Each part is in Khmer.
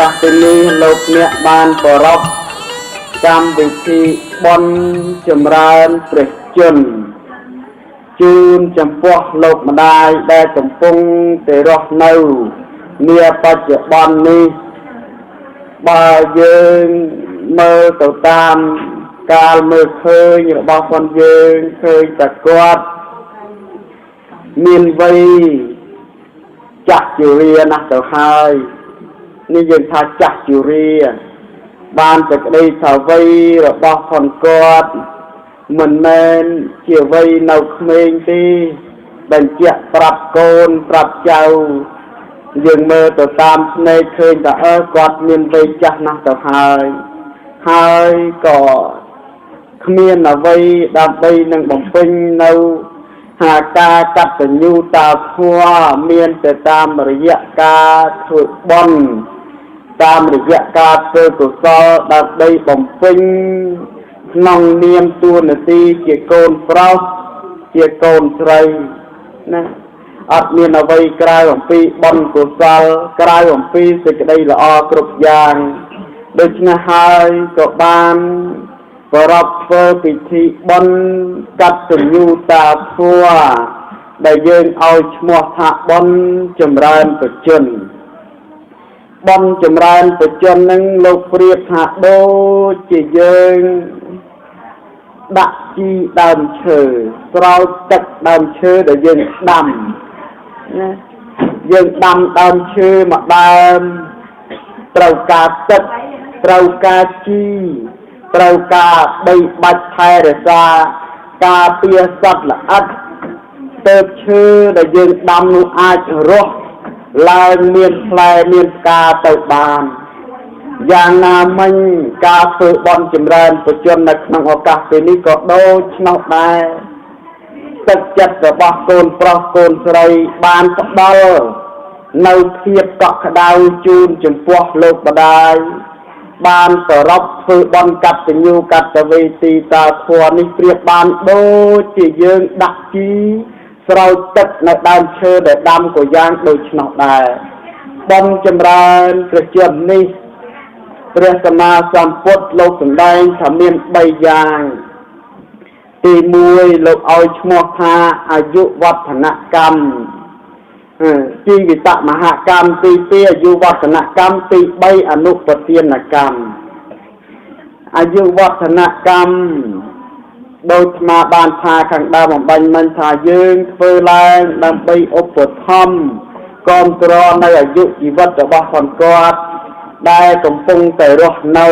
កាសពេលនេះលោកអ្នកបានប្រពកម្មវិធីបុណ្យចម្រើនព្រះជន្មជូនចំពោះលោកម្ដាយដែលកំពុងតែរស់នៅនាបច្ចុប្បន្ននេះបើយើងមើលទៅតាមកាលមើលឃើញរបស់ផងយើងឃើញតែគាត់មានវ័យចាស់ជរាណាស់ទៅហើយនេះយើងថាចាស់ជរាបានតែក្តីថាវ័យរបស់ផងគាត់មិនមែនជាវ័យនៅក្មេងទេបញ្ជាក់ប្រាប់កូនប្រាប់ចៅយើងមើលទៅតាមភ្នែកឃើញថាអើគាត់មានវ័យចាស់ណាស់ទៅហើយហើយក៏គ្មានអ្វីដើម្បីនឹងបំពេញនៅហាការកតញ្ញូតាធម៌មានតែតាមរយៈការធ្វើបុណ្យតាមរយៈការធ្វើកុសលដើម្បីបំពេញក្នុងនាមតួនាទីជាកូនប្រុសជាកូនស្រីណាអត់មានអ្វីក្រៅអំពីបុណ្យកុសលក្រៅអំពីសេចក្តីល្អគ្រប់យ៉ាងដូច្នេះហើយក៏បានប្រពធ្វើពិធីបុណ្យកតញ្ញូតាធម៌ដែលយើងឲ្យឈ្មោះថាបុណ្យចម្រើនព្រះជន្មបុណ្យចម្រើនព្រះជន្មនឹងលោកប្រៀបថាដូចជាយើងដាក់ជីដើមឈើស្រោចទឹកដើមឈើដែលយើងដាំណាយើងដាំដើមឈើមួយដើមត្រូវការទឹកត្រូវការជីត្រូវការបីបាច់ថែរក្សាការពារសត្វល្អិតទៅឈើដែលយើងដាំនោះអាចរស់ឡើងមានផ្លែមានផ្កាទៅបានយ៉ាងណាមិញការធ្វើបុណ្យចម្រើនព្រះជន្មនៅក្នុងឱកាសពេលនេះក៏ដូចឆ្នោះដែរទឹកចិត្តរបស់កូនប្រុសកូនស្រីបានផ្ដល់នៅភាពកក់ក្ដៅជូនចំពោះលោកម្ដាយបានប្រពធ្វើបុណ្យកតញ្ញូកតវេទីតាធម៌នេះប្រៀបបានដូចជាយើងដាក់ជីស្រោចទឹកនៅដើមឈើដែលដាំក៏យ៉ាងដូចឆ្នោះដែរបុណ្យចម្រើនព្រះជន្មនេះព្រះសម្មាសម្ពុទ្ធលោកសម្ដែងថាមាន3យ៉ាងទី1លោកឲ្យឈ្មោះថាអាយុវឌ្ឍនកម្មជីវិតមហកម្មទី2អាយុវឌ្ឍនកម្មទី3អនុប្រទានកម្មអាយុវឌ្ឍនកម្មដោយអាត្មាបានថាខាងដើមអំបញ្ញមិញថាយើងធ្វើឡើងដើម្បីឧបត្ថម្ភគ្រប់គ្រងនៅអាយុជីវិតរបស់ផងគាត់ដែលកំពុងតែរស់នៅ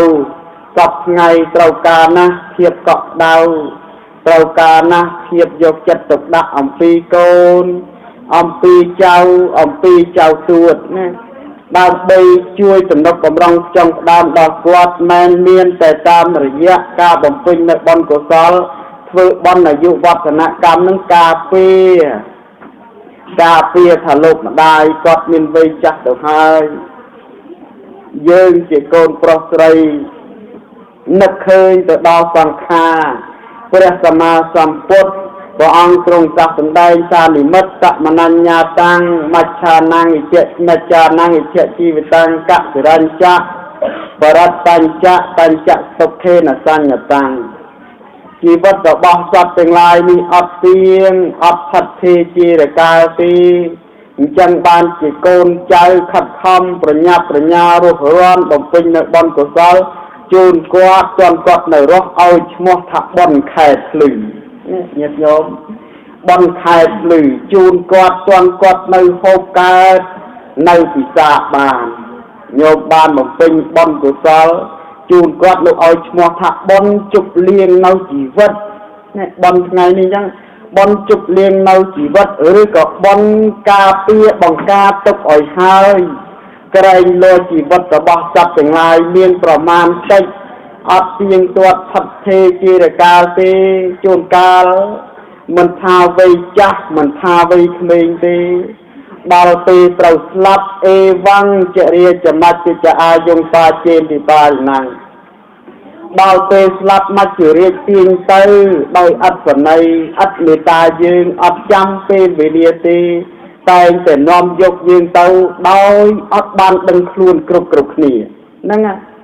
សពថ្ងៃត្រូវការណាស់ភាពកក់ក្ដៅត្រូវការណាស់ភាពយកចិត្តទុកដាក់អំពីកូនអំពីចៅអំពីចៅទួតណាដើម្បីជួយទំនុកបំរុងចង់ផ្ដើមដល់គាត់មិនមានតែតាមរយៈការបំពេញនៅបុណ្យកុសលធ្វើបុណ្យអាយុវឌ្ឍនកម្មនឹងការពារការពារថាលោកម្ដាយគាត់មានវ័យចាស់ទៅហើយយើងជាកូនប្រុសស្រីនឹកឃើញទៅដល់សង្ខារព្រះសម្មាសម្ពុទ្ធព្រះអង្គទ្រង់ត្រាស់សម្ដែងសានិមិត្តមនញ្ញាតាំងមច្ឆានាងវិជ្ជមច្ឆានាងវិជ្ជជីវិតាំងកសិរញ្ចៈបរតបញ្ចៈបញ្ចសុខេនសញ្ញតាំងជីវិតរបស់សត្វទាំងឡាយនេះអត់ទៀងអត់ផិតទេជារកាលទេអញ្ចឹងបានជាកូនចៅខិតខំប្រញាប់ប្រញាល់រស់រានបំពេញនៅបុណ្យកុសលជូនគាត់ទាន់គាត់នៅរស់ឲ្យឈ្មោះថាបុណ្យខែភ្លឺញាតិញោមបុណ្យខែភ្លឺជូនគាត់ទាន់គាត់នៅហូបកើតនៅពិសាបានញោមបានបំពេញបុណ្យកុសលជូនគាត់លោកឲ្យឈ្មោះថាបុណ្យជប់លៀងនៅជីវិតនេះបុណ្យថ្ងៃនេះអញ្ចឹងបុណ្យជប់លៀងនៅជីវិតឬក៏បុណ្យការពារបង្ការទុកឲ្យហើយក្រែងលោជីវិតរបស់សត្វទាំងឡាយមានប្រមាណតិចអត់ទៀងទាត់ផិតទេជារកាលទេជួនកាលមិនថាវ័យចាស់មិនថាវ័យក្មេងទេដល់ពេលត្រូវស្លាប់អេវੰចរិយចមច្ចចអាយងបាចេនតិបាលណាំងដល់ពេលស្លាប់មច្ចុរាជទាញទៅដោយអត្តន័យអត់មេត្តាយើងអត់ចាំពេលវេលាទេ តែងតែនាំយកយើងទៅដោយអត់បានដឹងខ្លួនគ្រប់គ្រប់គ្នាហ្នឹងណា។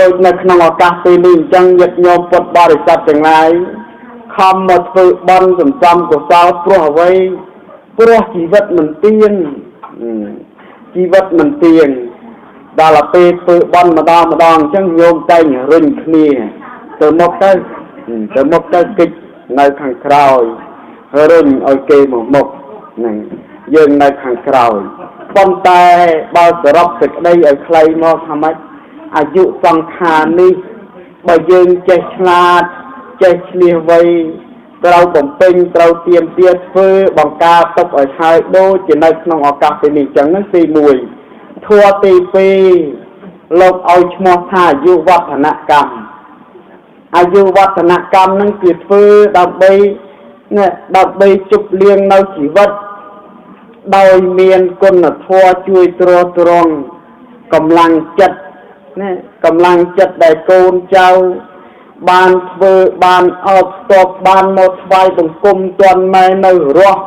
ដូចនៅក្នុងឱកាសពេលនេះអញ្ចឹង ញាតិញោមពុទ្ធបរិស័ទទាំងឡាយខំមកធ្វើបុណ្យសន្សំកុសល ព្រោះអ្វី? ព្រោះជីវិតមិនទៀង ជីវិតមិនទៀង។ ដល់ពេលធ្វើបុណ្យម្ដងម្ដងអញ្ចឹង ញោមតែងរុញគ្នាទៅមុខទៅ ទៅមុខទៅ គិចនៅខាងក្រោយ រុញឲ្យគេមកមុខហ្នឹង យើងនៅខាងក្រោយ។ ប៉ុន្តែបើសរុបសេចក្តីឲ្យខ្លីមកថាម៉េច? អាយុសង្ខារនេះ បើយើងចេះឆ្លាតចេះឆ្លៀសវៃ ត្រូវបំពេញ ត្រូវទៀមទាធ្វើបង្ការទុកឲ្យហើយ ដូចជានៅក្នុងឱកាសពេលនេះអញ្ចឹងហ្នឹង។ ទី1 ធัวទី2 លោកឲ្យឈ្មោះថាអាយុវឌ្ឍនកម្ម។ អាយុវឌ្ឍនកម្មហ្នឹងគឺធ្វើដើម្បីដើម្បីជប់លៀងនៅជីវិត ដោយមានគុណធម៌ជួយទ្រទ្រង់កម្លាំងចិត្តណា កម្លាំងចិត្តដែលកូនចៅបានធ្វើ បានអោបស្ទប់ បានមកថ្វាយបង្គំ ទាន់ម៉ែនៅរស់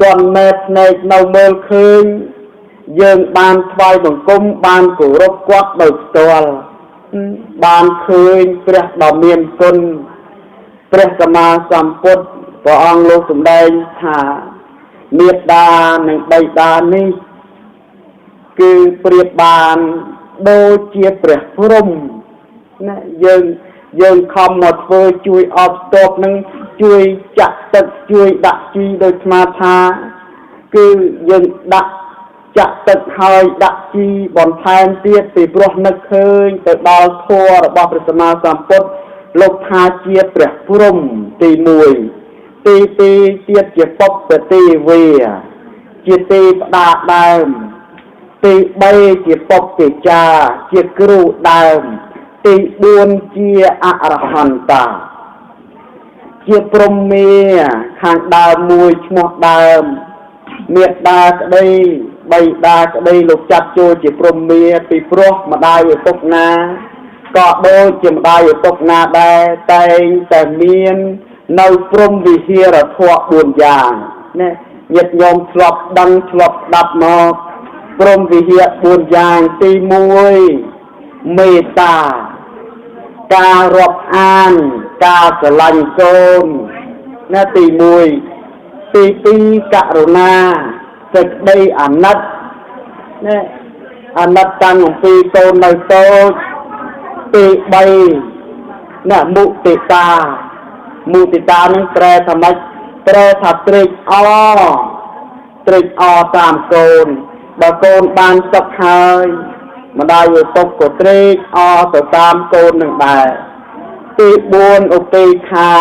ទាន់ម៉ែភ្នែកនៅមើលឃើញ យើងបានថ្វាយបង្គំ បានគោរពគាត់ដោយផ្ទាល់ បានឃើញព្រះដ៏មានគុណ ព្រះសម្មាសម្ពុទ្ធ ព្រះអង្គលោកសម្ដែងថា មេត្តានិងបិតានេះ គឺប្រៀបបានដូចជាព្រះព្រំណា។ យើងខំមកធ្វើជួយអបស្ទប់នឹង ជួយចាក់ទឹក ជួយដាក់ជី ដោយស្មាថា គឺយើងដាក់ចាក់ទឹកហើយដាក់ជីបន្ថែមទៀត ពីព្រោះនឹកឃើញទៅដល់ធម៌របស់ព្រះសម្មាសម្ពុទ្ធ លោកថាជាព្រះព្រំទី1 ទី2ទៀតជាពុព្វទេវា ជាទេផ្ដាដើម ទី3ជាពុព្វចា ជាគ្រូដើម ទី4ជាអរហន្តា ជាព្រហ្មាខាងដើមមួយឈ្មោះដើម។ មេត្តាក្តី បៃតាក្តី លោកចាត់ចូលជាព្រហ្មា ពីព្រោះម្ដាយឪពុកណាក៏ដូចជាម្ដាយឪពុកណាដែរ តែងតែមាននៅព្រំវិហារធម៌4យ៉ាងណា។ ញាតិញោមធ្លាប់ដឹងធ្លាប់ស្ដាប់មក ព្រំវិហារ4យ៉ាង។ ទី1 មេត្តា ការរាប់អាន ការស្រឡាញ់កូនណា ទី1។ ទី2 ករុណា សេចក្តីអាណិតណា អាណិតតាំងអំពីកូននៅតូច។ ទី3ណា មុទិតា មុទិតានឹងប្រែថាម៉េច? ប្រែថាត្រេកអរ ត្រេកអរតាមកូន។ បើកូនបានសុខហើយ ម្ដាយឪពុកក៏ត្រេកអរទៅតាមកូននឹងដែរ។ ទី4 ឧបេក្ខា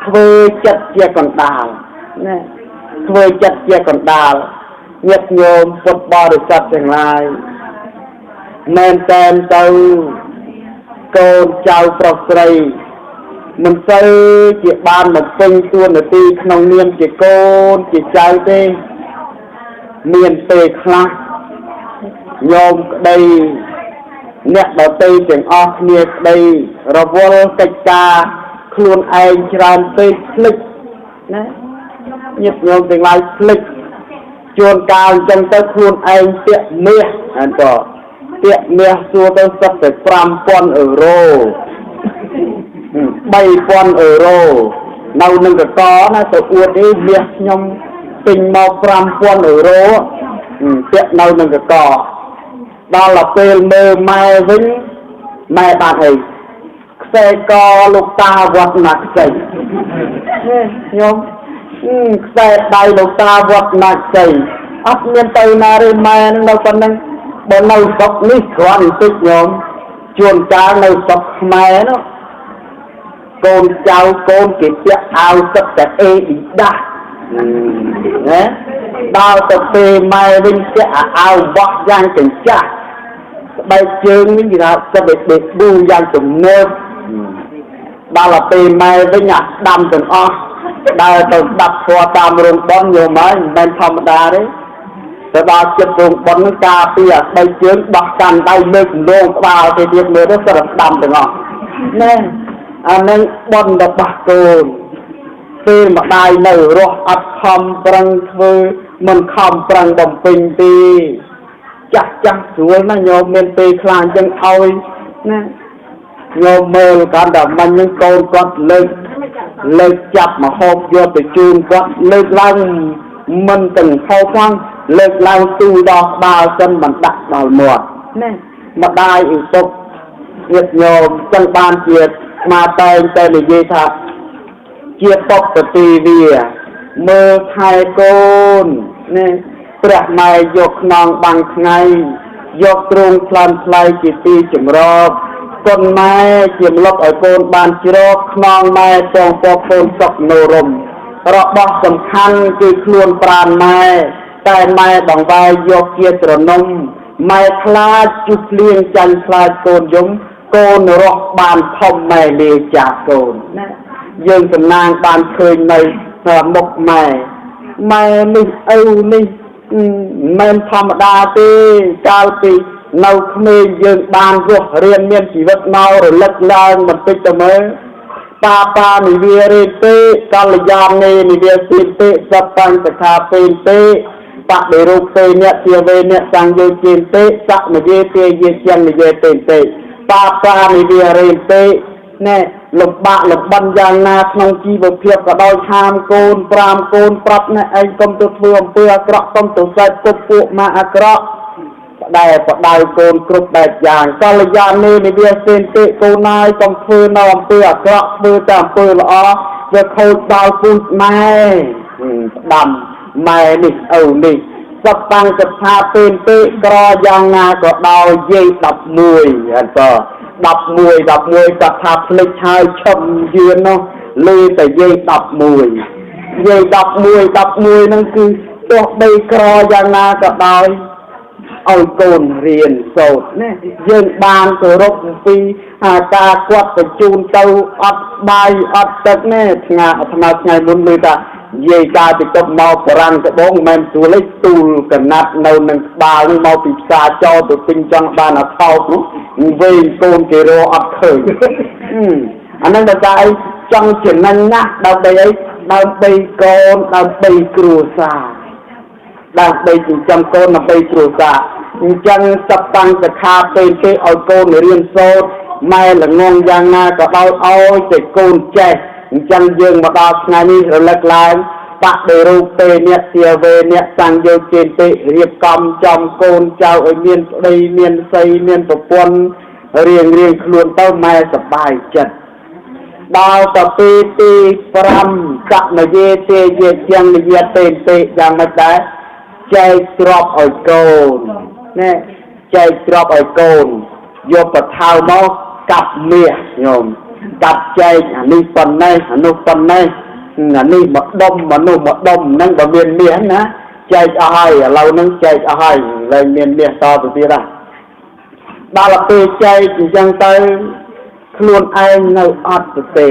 ធ្វើចិត្តជាកណ្ដាលណា ធ្វើចិត្តជាកណ្ដាល។ ញាតិញោមពុទ្ធបរិស័ទទាំងឡាយ មែនតែនទៅ កូនចៅប្រុសស្រីមិនសូវជាបានបំពេញតួនាទីក្នុងនាមជាកូនជាចៅទេ។ មានពេលខ្លះ ញោមក្តី អ្នកដតីទាំងអស់គ្នាក្តី រវល់កិច្ចការខ្លួនឯងច្រើនពេក ភ្លេចណា ញាតិញោមទាំងឡាយ ភ្លេច។ ជួនកាលអញ្ចឹងទៅ ខ្លួនឯងពាក់មាសហ្នឹង ក៏ពាក់មាស សួរទៅសុទ្ធតែ5000អឺរ៉ូ 3000អឺរ៉ូនៅនឹងកកណា ទៅអួតអី មាសខ្ញុំទិញមក5000អឺរ៉ូ ពាក់នៅនឹងកក ដល់ទៅពេលមើលម៉ែវិញ ម៉ែបានអី ខ្សែកលោកតាវត្តណាខ្ចី ខ្ញុំខ្សែដៃលោកតាវត្តណាខ្ចី អត់មានទៅណាទេ ម៉ែនឹងនៅប៉ុណ្្នឹង។ បើនៅស្រុកនេះគ្រាន់បន្តិចញោម ជួនកាលនៅស្រុកខ្មែរនោះ កូនចៅកូនគេពាក់អាវទឹកតែអេឌីដាស់ណា ដល់ទៅពេលម៉ែវិញពាក់អាវបោះយ៉ាងកញ្ចាស់ ស្បែកជើងនេះគេថាសិតតែបេឌូយ៉ាងទំនើប ដល់ទៅពេលម៉ែវិញអាដាំទាំងអស់ ដើរទៅស្ដាប់ធម៌តាមរោងប៉ុន ញោមហើយ មិនមែនធម្មតាទេ ទៅដល់ចិត្តរោងប៉ុននឹង ការពីអាស្បែកជើងដោះកាន់ដៃលើកលងក្បាលទៅទៀត មើលទៅសិតតែដាំទាំងអស់ណែ។ អានឹងប៉ុនរបស់កូន ពេលម្ដាយនៅរស់អត់ខំប្រឹងធ្វើ មិនខំប្រឹងបំពេញទេចាស់ចាស់ស្រួលណាស់ញោមមានពេលខ្លះអញ្ចឹងឲ្យណាញោមមើលកាន់តែមិញហ្នឹងកូនគាត់លើកលើកចាប់មកហូបយកទៅជូនគាត់លើកឡើងមិនទាំងហូបផងលើកឡើងទូដល់ក្បាលសិនមិនដាក់ដល់មាត់ណាម្ដាយឪពុកញាតិញោមចឹងបានជាមកតែងតែនិយាយថាជាបុព្វទេវាមើលថែកូននេះព្រះម៉ែយកខ្នងបាំងថ្ងៃយកទ្រូងផ្លាន់ថ្លៃជាទីជំរកគុណម៉ែជាម្លប់ឲ្យកូនបានជ្រកខ្នងម៉ែពងពកកូនសុខនរមរបស់សំខាន់គឺខ្លួនប្រាណម៉ែតែម៉ែបង្វែរយកជាត្រនំម៉ែខ្លាចជុះភ្លៀងចាញ់ខ្លាចកូនយំកូនរស់បានធំម៉ែលាចាកកូនណាយើងសំណាងបានឃើញនៅមុខម៉ែម៉ែនេះឪនេះមិនធម្មតាទេកាលពីនៅក្មេងយើងបានរស់រៀនមានជីវិតមករលឹកឡើងបន្តិចទៅមើលបាបានិវារេទេកល្យានេនិវាសិទេសបញ្ចខាពេទេបដិរូបទេអ្នកជាវេអ្នកសង្យោជេទេសមយេទេយេជាងនិយេទេទេបាបានិវារេទេណែលំបាកលំបិនយ៉ាងណាក្នុងជីវភាពក៏ដោយហាមកូនប្រាមកូនប្រាប់ណែឯងកុំទៅធ្វើអំពើអាក្រក់កុំទៅសេពគប់ពួកម៉ាអាក្រក់ដែលបដៅកូនគ្រប់បែបយ៉ាងកល្យានេនិវាសេនទេកូនណាយកុំធ្វើនៅអំពើអាក្រក់ធ្វើតែអំពើល្អវាខូចដល់ពូជម៉ែផ្ដាំម៉ែនេះឪនេះសត្វកថាពេលទេក្រយ៉ាងណាក៏ដោយយាយ11អត់បើ11 11គាត់ថាភ្លេចហើយឈឹមយឿននោះលើតែយាយ11យាយ11 11ហ្នឹងគឺទោះបីក្រយ៉ាងណាក៏ដោយឲ្យកូនរៀនសូត្រណាយើងបានគោរពអំពីអាការគាត់បញ្ជូនទៅអត់បាយអត់ទឹកណាថ្ងៃអាត្មាថ្ងៃមុនលើថានិយាយកាលពីកុំមកបារាំងត្បូងមិនមែនទូលឯទូលកណាត់នៅនឹងក្បាលនឹងមកពីផ្សារចោលទៅទិញចង់បានអាថោកនោះវែងកូនគេរកអត់ឃើញអាហ្នឹងដល់តែអីចង់ចំណេញណាស់ដើម្បីអីដើម្បីកូនដើម្បីគ្រួសារដើម្បីចិញ្ចឹមកូនដើម្បីគ្រួសារអញ្ចឹងសបង្កខាពេលគេឲ្យកូនរៀនសូត្រម៉ែល្ងងយ៉ាងណាក៏ដោយឲ្យតែកូនចេះអញ្ចឹងយើងមកដល់ថ្ងៃនេះរលឹកឡើងបដិរូបទេអ្នកទាវេអ្នកសង្យោជេនតិរៀបចំចំកូនចៅឲ្យមានប្តីមានស្រីមានប្រពន្ធរៀងរៀងខ្លួនទៅម៉ែសប្បាយចិត្តដល់ទៅពេលទី5កមយេទេយេជាងនិយទេទេយ៉ាងម៉េចដែរចែកទ្រព្យឲ្យកូនណែចែកទ្រព្យឲ្យកូនយកបថៅមកកាប់មាសញោមកាប់ចែកអានេះប៉ុណ្ណេះអានោះប៉ុណ្ណេះអានេះមកដុំមនុស្សមកដុំហ្នឹងបើមានមាសណាចែកអស់ហើយឥឡូវហ្នឹងចែកអស់ហើយលែងមានមាសតទៅទៀតហ่ะដល់ពេលចែកអញ្ចឹងទៅខ្លួនឯងនៅអត់ទៅទេ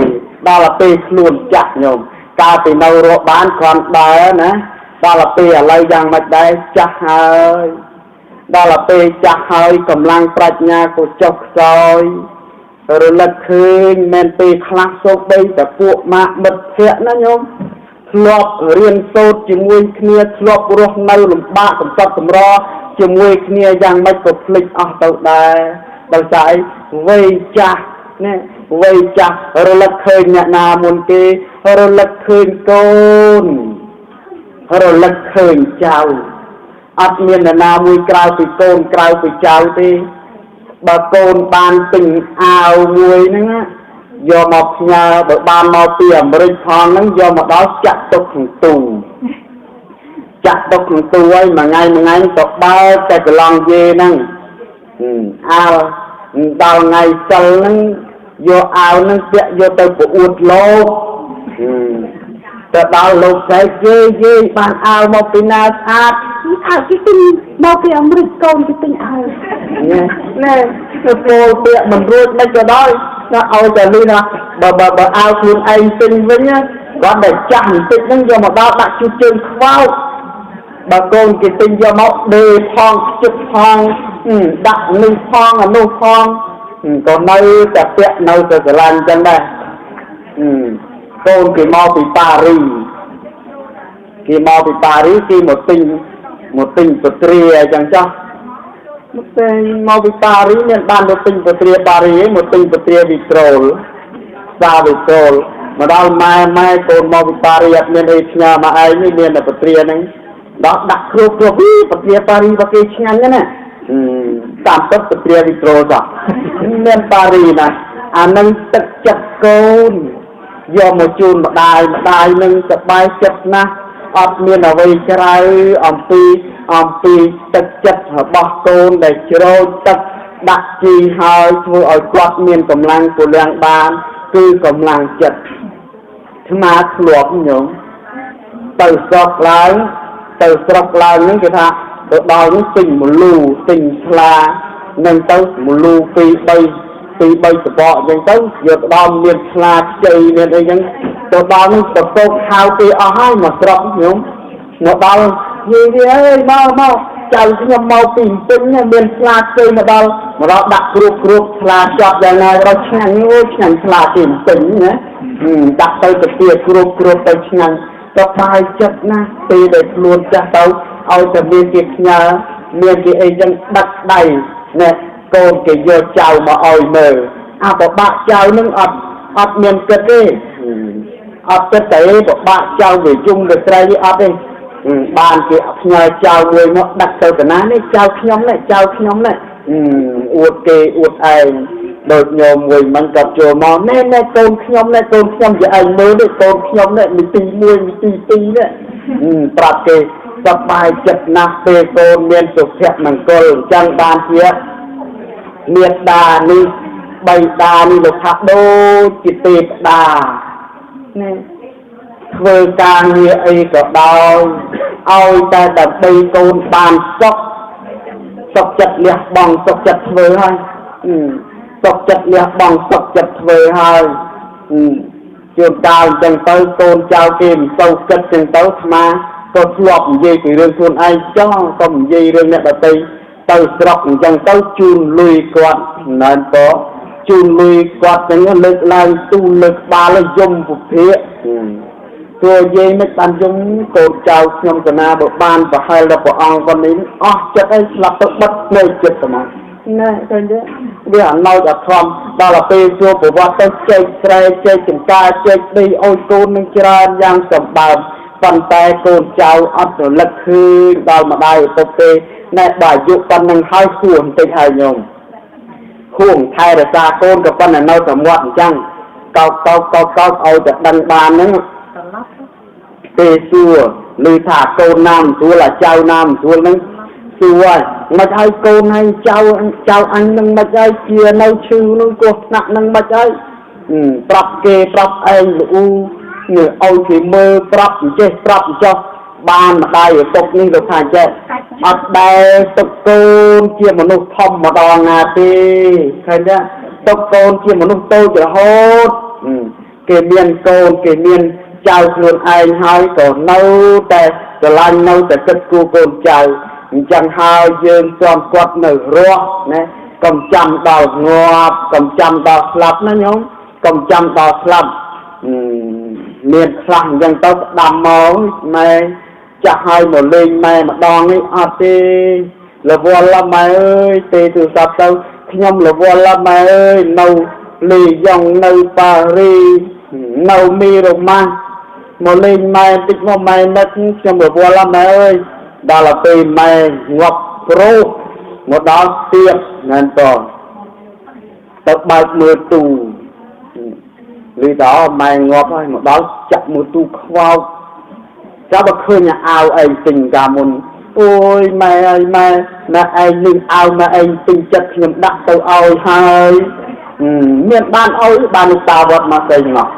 ដល់ពេលខ្លួនចាក់ញោមកាលពីនៅរកបានគ្រាន់ដើរណាដល់ពេលឥឡូវយ៉ាងម៉េចដែរចាស់ហើយដល់ពេលចាស់ហើយកម្លាំងប្រាជ្ញាក៏ចុះខ្សោយរលឹកឃើញមែនពេលខ្លះសូម្បីតែពួកម៉ាក់មិត្តភ័ក្តិណាញោមធ្លាប់រៀនសូត្រជាមួយគ្នាធ្លាប់រស់នៅលំបាកកំសត់កម្រជាមួយគ្នាយ៉ាងម៉េចក៏ភ្លេចអស់ទៅដែរដោយសារអីវ័យចាស់ណាវ័យចាស់រលឹកឃើញអ្នកណាមុនគេរលឹកឃើញកូនរលឹកឃើញចៅអត់មាននរណាមួយក្រៅពីកូនក្រៅពីចៅទេបើកូនបានទិញអាវមួយហ្នឹងណាយកមកផ្ញើបើបានមកពីអាមេរិកផងហ្នឹងយកមកដល់ចាក់ទុកក្នុងទូចាក់ទុកក្នុងទូហើយមួយថ្ងៃមួយថ្ងៃក៏បើកតែកន្លងយេហ្នឹងអាវដល់ថ្ងៃសិលហ្នឹងយកអាវហ្នឹងពាក់យកទៅប្រអួតលោកទៅដល់លោកស្រីយេយេបានអាវមកពីណាស្អាត អាវគេទិញមកពីអាមេរិកកូនគេទិញអាវ ណែទៅពោលពាក្យមិនរួចមិនក៏ដោយណាឲ្យតែលឺណាបើបើបើអាវខ្លួនឯងទិញវិញគាត់តែចាស់បន្តិចហ្នឹងយកមកដល់ដាក់ជូតជើងខ្វោកបើកូនគេទិញយកមកដេផងខ្ជិតផងដាក់នេះផងអានោះផងក៏នៅតែពាក់នៅតែស្រឡាញ់ចឹងដែរកូនគេមកពីប៉ារី គេមកពីប៉ារីគេមកទិញមកទិញពត្រាអញ្ចឹងចុះមកទិញមកពីប៉ារីមានបានទៅទិញពត្រាប៉ារីឯងមកទិញពត្រាវីត្រូលផ្សារវីត្រូលមកដល់ម៉ែម៉ែកូនមកពីប៉ារីអត់មានអីផ្ញើមកឯងនេះមានតែពត្រាហ្នឹងដល់ដាក់គ្របគ្របពីពត្រាប៉ារីរបស់គេឆ្ងាញ់ណាស់តាមពិតពត្រាវីត្រូលសោះមានប៉ារីណាអានឹងទឹកចិត្តកូនយកមកជូនម្ដាយម្ដាយនឹងសប្បាយចិត្តណាស់អត់មានអ្វីក្រៅអំពីអំពីទឹកចិត្តរបស់កូនដែលជ្រោចទឹកដាក់ជីហើយធ្វើឲ្យគាត់មានកម្លាំងពលំបានគឺកម្លាំងចិត្តអាត្មាធ្លាប់ញោមទៅស្រុកឡើងទៅស្រុកឡើងហ្នឹងគេថាទៅដល់នោះទិញមលូទិញស្លានឹងទៅមលូ2 3 2 3សបកអញ្ចឹងទៅយកដល់មានស្លាខ្ចីមានអីចឹងទៅដល់នោះប្រកោកហៅគេអស់ហើយមកស្រុកញោមមកដល់យាយអើយមកមកចៅខ្ញុំមកពីពេញមានស្លាខ្ចីមកដល់មកដល់ដាក់គ្របគ្របស្លាចប់យ៉ាងណាដល់ឆ្ងាញ់អូយឆ្ងាញ់ស្លាពីពេញណាដាក់ទៅទៅទៀតគ្របគ្របទៅឆ្ងាញ់ក៏បាយចិត្តណាស់ពេលដែលខ្លួនចាស់ទៅឲ្យតែមានគេផ្ញើមានគេអីចឹងដឹកដៃណែកូនគេយកចៅមកឲ្យមើលអាបបាក់ចៅនឹងអត់អត់មានគិតទេអត់គិតទេបបាក់ចៅវាយំវាត្រីអត់ទេបានគេផ្ញើចៅមួយមកដឹកទៅកណានេះចៅខ្ញុំនេះចៅខ្ញុំនេះអួតគេអួតឯងដូចញោមមួយមិនក៏ចូលមកណែណែកូនខ្ញុំណែកូនខ្ញុំជាឯងមើលនេះកូនខ្ញុំនេះមីទី1មីទី2នេះប្រាប់គេសប្បាយចិត្តណាស់ពេលកូនមានសុភមង្គលអញ្ចឹងបានជាមេដានេះបីដានេះលោកថាដូចជាទេពតានេះធ្វើការងារអីក៏ដោយឲ្យតែដើម្បីកូនបានសុខសុខចិត្តលះបង់សុខចិត្តធ្វើហើយសុខចិត្តលះបង់សុខចិត្តធ្វើហើយជួនកាលអញ្ចឹងទៅកូនចៅគេមិនសូវគិតចឹងទៅអាត្មាក៏ធ្លាប់និយាយពីរឿងខ្លួនឯងចោះកុំនិយាយរឿងអ្នកដទៃទៅស្រុកអញ្ចឹងទៅជូនលុយគាត់ណែនតជូនលុយគាត់ចឹងលើកឡើងទូលើកក្បាលយំពុភាទោះយាយមិនបានយំកូនចៅខ្ញុំកណាបើបានប្រហែលដល់ព្រះអង្គប៉ុណ្នេះអស់ចិត្តហើយស្លាប់ទៅបិទភ្នែកចិត្តហ្មងណែឃើញទេវាអណោចអធមដល់ពេលជួប្រវត្តិទៅចែកស្រែចែកចំការចែកដីឲ្យកូននឹងច្រើនយ៉ាងសម្បើមប៉ុន្តែកូនចៅអត់រលឹកឃើញដល់ម្ដាយឪពុកទេណែបើអាយុប៉ុណ្្នឹងហើយហួសបន្តិចហើយញោមហួងថែរក្សាកូនក៏ប៉ុន្តែនៅតែមាត់អញ្ចឹងកោកកោកកោកកោកឲ្យតែដឹងបានហ្នឹងពេលសួរឮថាកូនណាមស្រួលអាចៅណាមស្រួលហ្នឹងសួរហើយមិនឲ្យកូនហើយចៅចៅអញនឹងមិនឲ្យជានៅឈឺនឹងគ្រោះថ្នាក់នឹងមិនឲ្យប្រាប់គេប្រាប់ឯងលូនេះឲ្យគេមើលប្រាប់អញ្ចេះប្រាប់អញ្ចោះបានម្ដាយឪពុកនេះលោកថាចេះអត់ដែលទុកកូនជាមនុស្សធំម្ដងណាទេឃើញទេទុកកូនជាមនុស្សតូចរហូតគេមានកូនគេមានចៅខ្លួនឯងហើយក៏នៅតែស្រឡាញ់នៅតែគិតគូរកូនចៅអញ្ចឹងហើយយើងស្គាល់គាត់នៅរស់ណាកុំចាំដល់ងាប់កុំចាំដល់ស្លាប់ណាញោមកុំចាំដល់ស្លាប់មានខ្លះអញ្ចឹងទៅស្ដាំមកម៉ែចាស់ហើយមកលេងម៉ែម្ដងនេះអត់ទេរវល់ម៉ែអើយទេទូរស័ព្ទទៅខ្ញុំរវល់ម៉ែអើយនៅលីយ៉ុងនៅប៉ារីនៅមីរ៉ូម៉ាស់មកលេងម៉ែតិចមកម៉ែនឹកខ្ញុំរវល់ម៉ែអើយដល់ពេលម៉ែងាប់ប្រុសមកដល់ទៀតណែនតទៅបើកមើលទូឮដល់ម៉ែងាប់ហើយមកដល់ចាក់មើលទូខ្វោកចាប់បើឃើញអាវឯងទិញកាមុនអូយម៉ែអើយម៉ែម៉ែឯងនេះអាវម៉ែឯងទិញចិត្តខ្ញុំដាក់ទៅឲ្យហើយមានបានឲ្យបានតាវត្តមកស្អីមក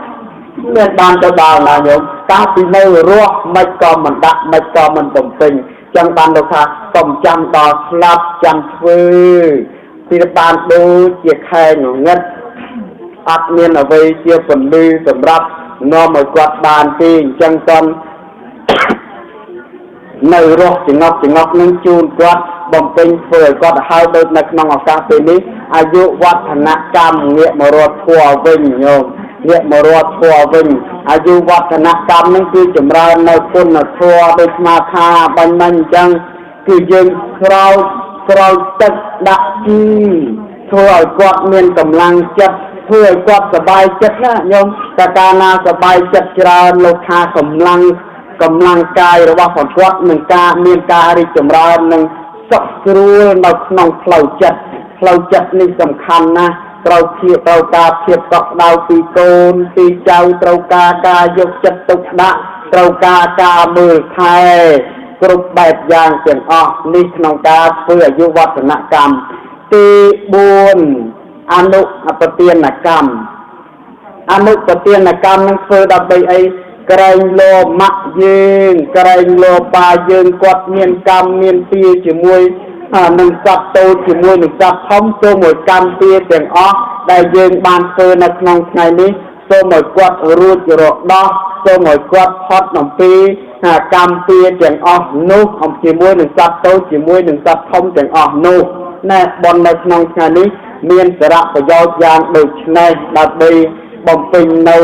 មានបានទៅដល់ណាញោមតាពីនៅរស់មិនក៏មិនដាក់មិនក៏មិនបំពេញចឹងបានលោកថាកុំចាំដល់ស្លាប់ចាំធ្វើពីបានដូចជាខែងងឹតអត់មានអ្វីជាពន្លឺសម្រាប់នាំឲ្យគាត់បានទេអញ្ចឹងតន់នៅរស់ចងប់ចងប់នឹងជូនគាត់បំពេញធ្វើឲ្យគាត់ហើយដូចនៅក្នុងឱកាសពេលនេះអាយុវឌ្ឍនកម្មងាកមករត់ធัวវិញញោម ងាកមករត់ធម៌វិញអាយុវឌ្ឍនកម្មនឹងគឺចម្រើននៅគុណធម៌ដូចស្មាថាបាញ់មិញអញ្ចឹងគឺយើងស្រោចស្រោចទឹកដាក់ជីធ្វើឲ្យគាត់មានកម្លាំងចិត្តធ្វើឲ្យគាត់សប្បាយចិត្តណាញោមតែកាលណាសប្បាយចិត្តច្រើនលោកថាកម្លាំងកម្លាំងកាយរបស់គាត់នឹងការមានការរីកចម្រើននិងសុខស្រួលនៅក្នុងផ្លូវចិត្តផ្លូវចិត្តនេះសំខាន់ណាស់ត្រូវភាពត្រូវការភាពកក់ក្ដៅពីកូនពីចៅត្រូវការការយកចិត្តទុកដាក់ត្រូវការការមើលថែគ្រប់បែបយ៉ាងទាំងអស់នេះក្នុងការធ្វើអាយុវឌ្ឍនកម្មទី4អនុបទានកម្មអនុបទានកម្មនឹងធ្វើដើម្បីអីក្រែងលោម៉ាក់យើងក្រែងលោប៉ាយើងគាត់មានកម្មមានទាជាមួយនឹងសត្វតូចជាមួយនឹងសត្វធំសូមឲ្យកម្មទាទាំងអស់ដែលយើងបានធ្វើនៅក្នុងថ្ងៃនេះសូមឲ្យគាត់រួចរដោះសូមឲ្យគាត់ផុតអំពីកម្មទាទាំងអស់នោះអំជាមួយនឹងសត្វតូចជាមួយនឹងសត្វធំទាំងអស់នោះណែបុណ្យនៅក្នុងថ្ងៃនេះមានសារៈប្រយោជន៍យ៉ាងដូចនេះដើម្បីបំពេញនៅ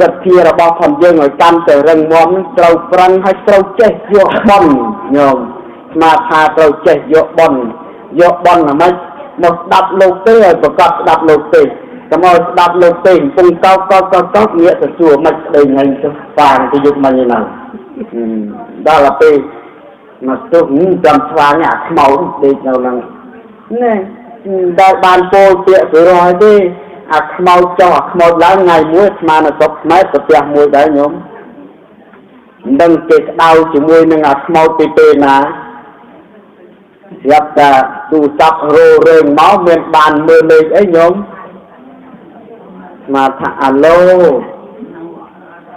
សទ្ធារបស់ផងយើងឲ្យកាន់តែរឹងមាំត្រូវប្រឹងហើយត្រូវចេះយកបុណ្យញោមស្មាថាត្រូវចេះយកបុណ្យយកបុណ្យហ្មងមកស្ដាប់លោកទេឲ្យប្រកាសស្ដាប់លោកទេកុំឲ្យស្ដាប់លោកទេកំពុងកោកកោកកោកកោកងាកទៅសួរមិនស្ដីថ្ងៃទៅប៉ាងទៅយុគមិញឯណាដល់ទៅពេលមកទុះចាំស្វាងអាខ្មៅដេកនៅហ្នឹងណែដែលបានពោលពាក្យពីរហើយទេអាខ្មោចចុះអាខ្មោចឡើងថ្ងៃមួយស្មាននៅស្រុកខ្មែរប្រទះមួយដែរញោមមិនដឹងគេក្តៅជាមួយនឹងអាខ្មោចពីពេលណាស្រាប់តែទូរស័ព្ទរោរែងមកមានបានមើលលេខអីញោមស្មានថាអាឡូ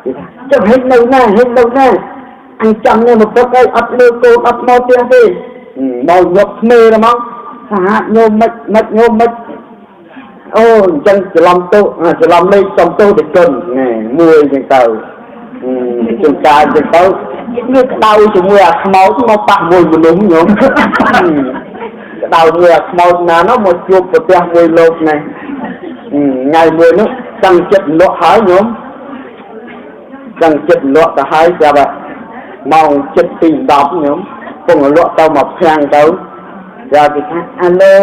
គេថាចុះហិចនៅណាហិចនៅណាអញចាំនេះមកពុកអីអត់លើកូនអត់មកផ្ទះទេមកយកធ្មេហ្មងថាញោមមិនមិនញោមមិនអូអញ្ចឹងច្រឡំទោច្រឡំលេខសំទោទៅជនមួយអញ្ចឹងទៅជួនកាលអញ្ចឹងទៅវាក្តៅជាមួយអាខ្មោចមកប៉ះមួយមនុស្សញោមក្តៅមួយអាខ្មោចណានោះមកជួបប្រទះមួយលោកនេះថ្ងៃមួយនោះតាំងចិត្តលក់ហើយញោមតាំងចិត្តលក់ទៅហើយស្រាប់តែម៉ោង7:10ញោមពងលក់ទៅមកភាំងទៅយកគេថាអាឡូ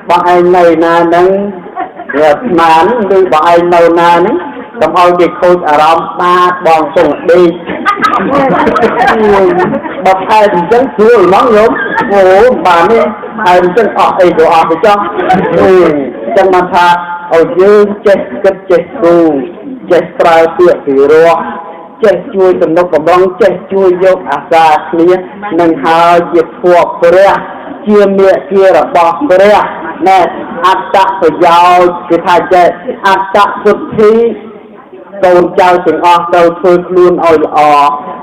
បងឯងនៅណាហ្នឹងវាស្មានឬបងឯងនៅណាហ្នឹងកុំឲ្យគេខូចអារម្មណ៍បាទបងពងដេកបើខែអញ្ចឹងស្រួលហ្មងញោមអូបាននេះហើយអញ្ចឹងអស់អីក៏អស់ទៅចោះអញ្ចឹងបានថាឲ្យយើងចេះគិតចេះគូចេះប្រើពាក្យពីរោះចេះជួយទំនុកបំរុងចេះជួយយកអាសាគ្នានឹងហើយជាធម៌ព្រះជាមេគារបស់ព្រះណែអត្តប្រយោជន៍គេថាចេះអត្តសុទ្ធិកូនចៅទាំងអស់ត្រូវធ្វើខ្លួនឲ្យល្អ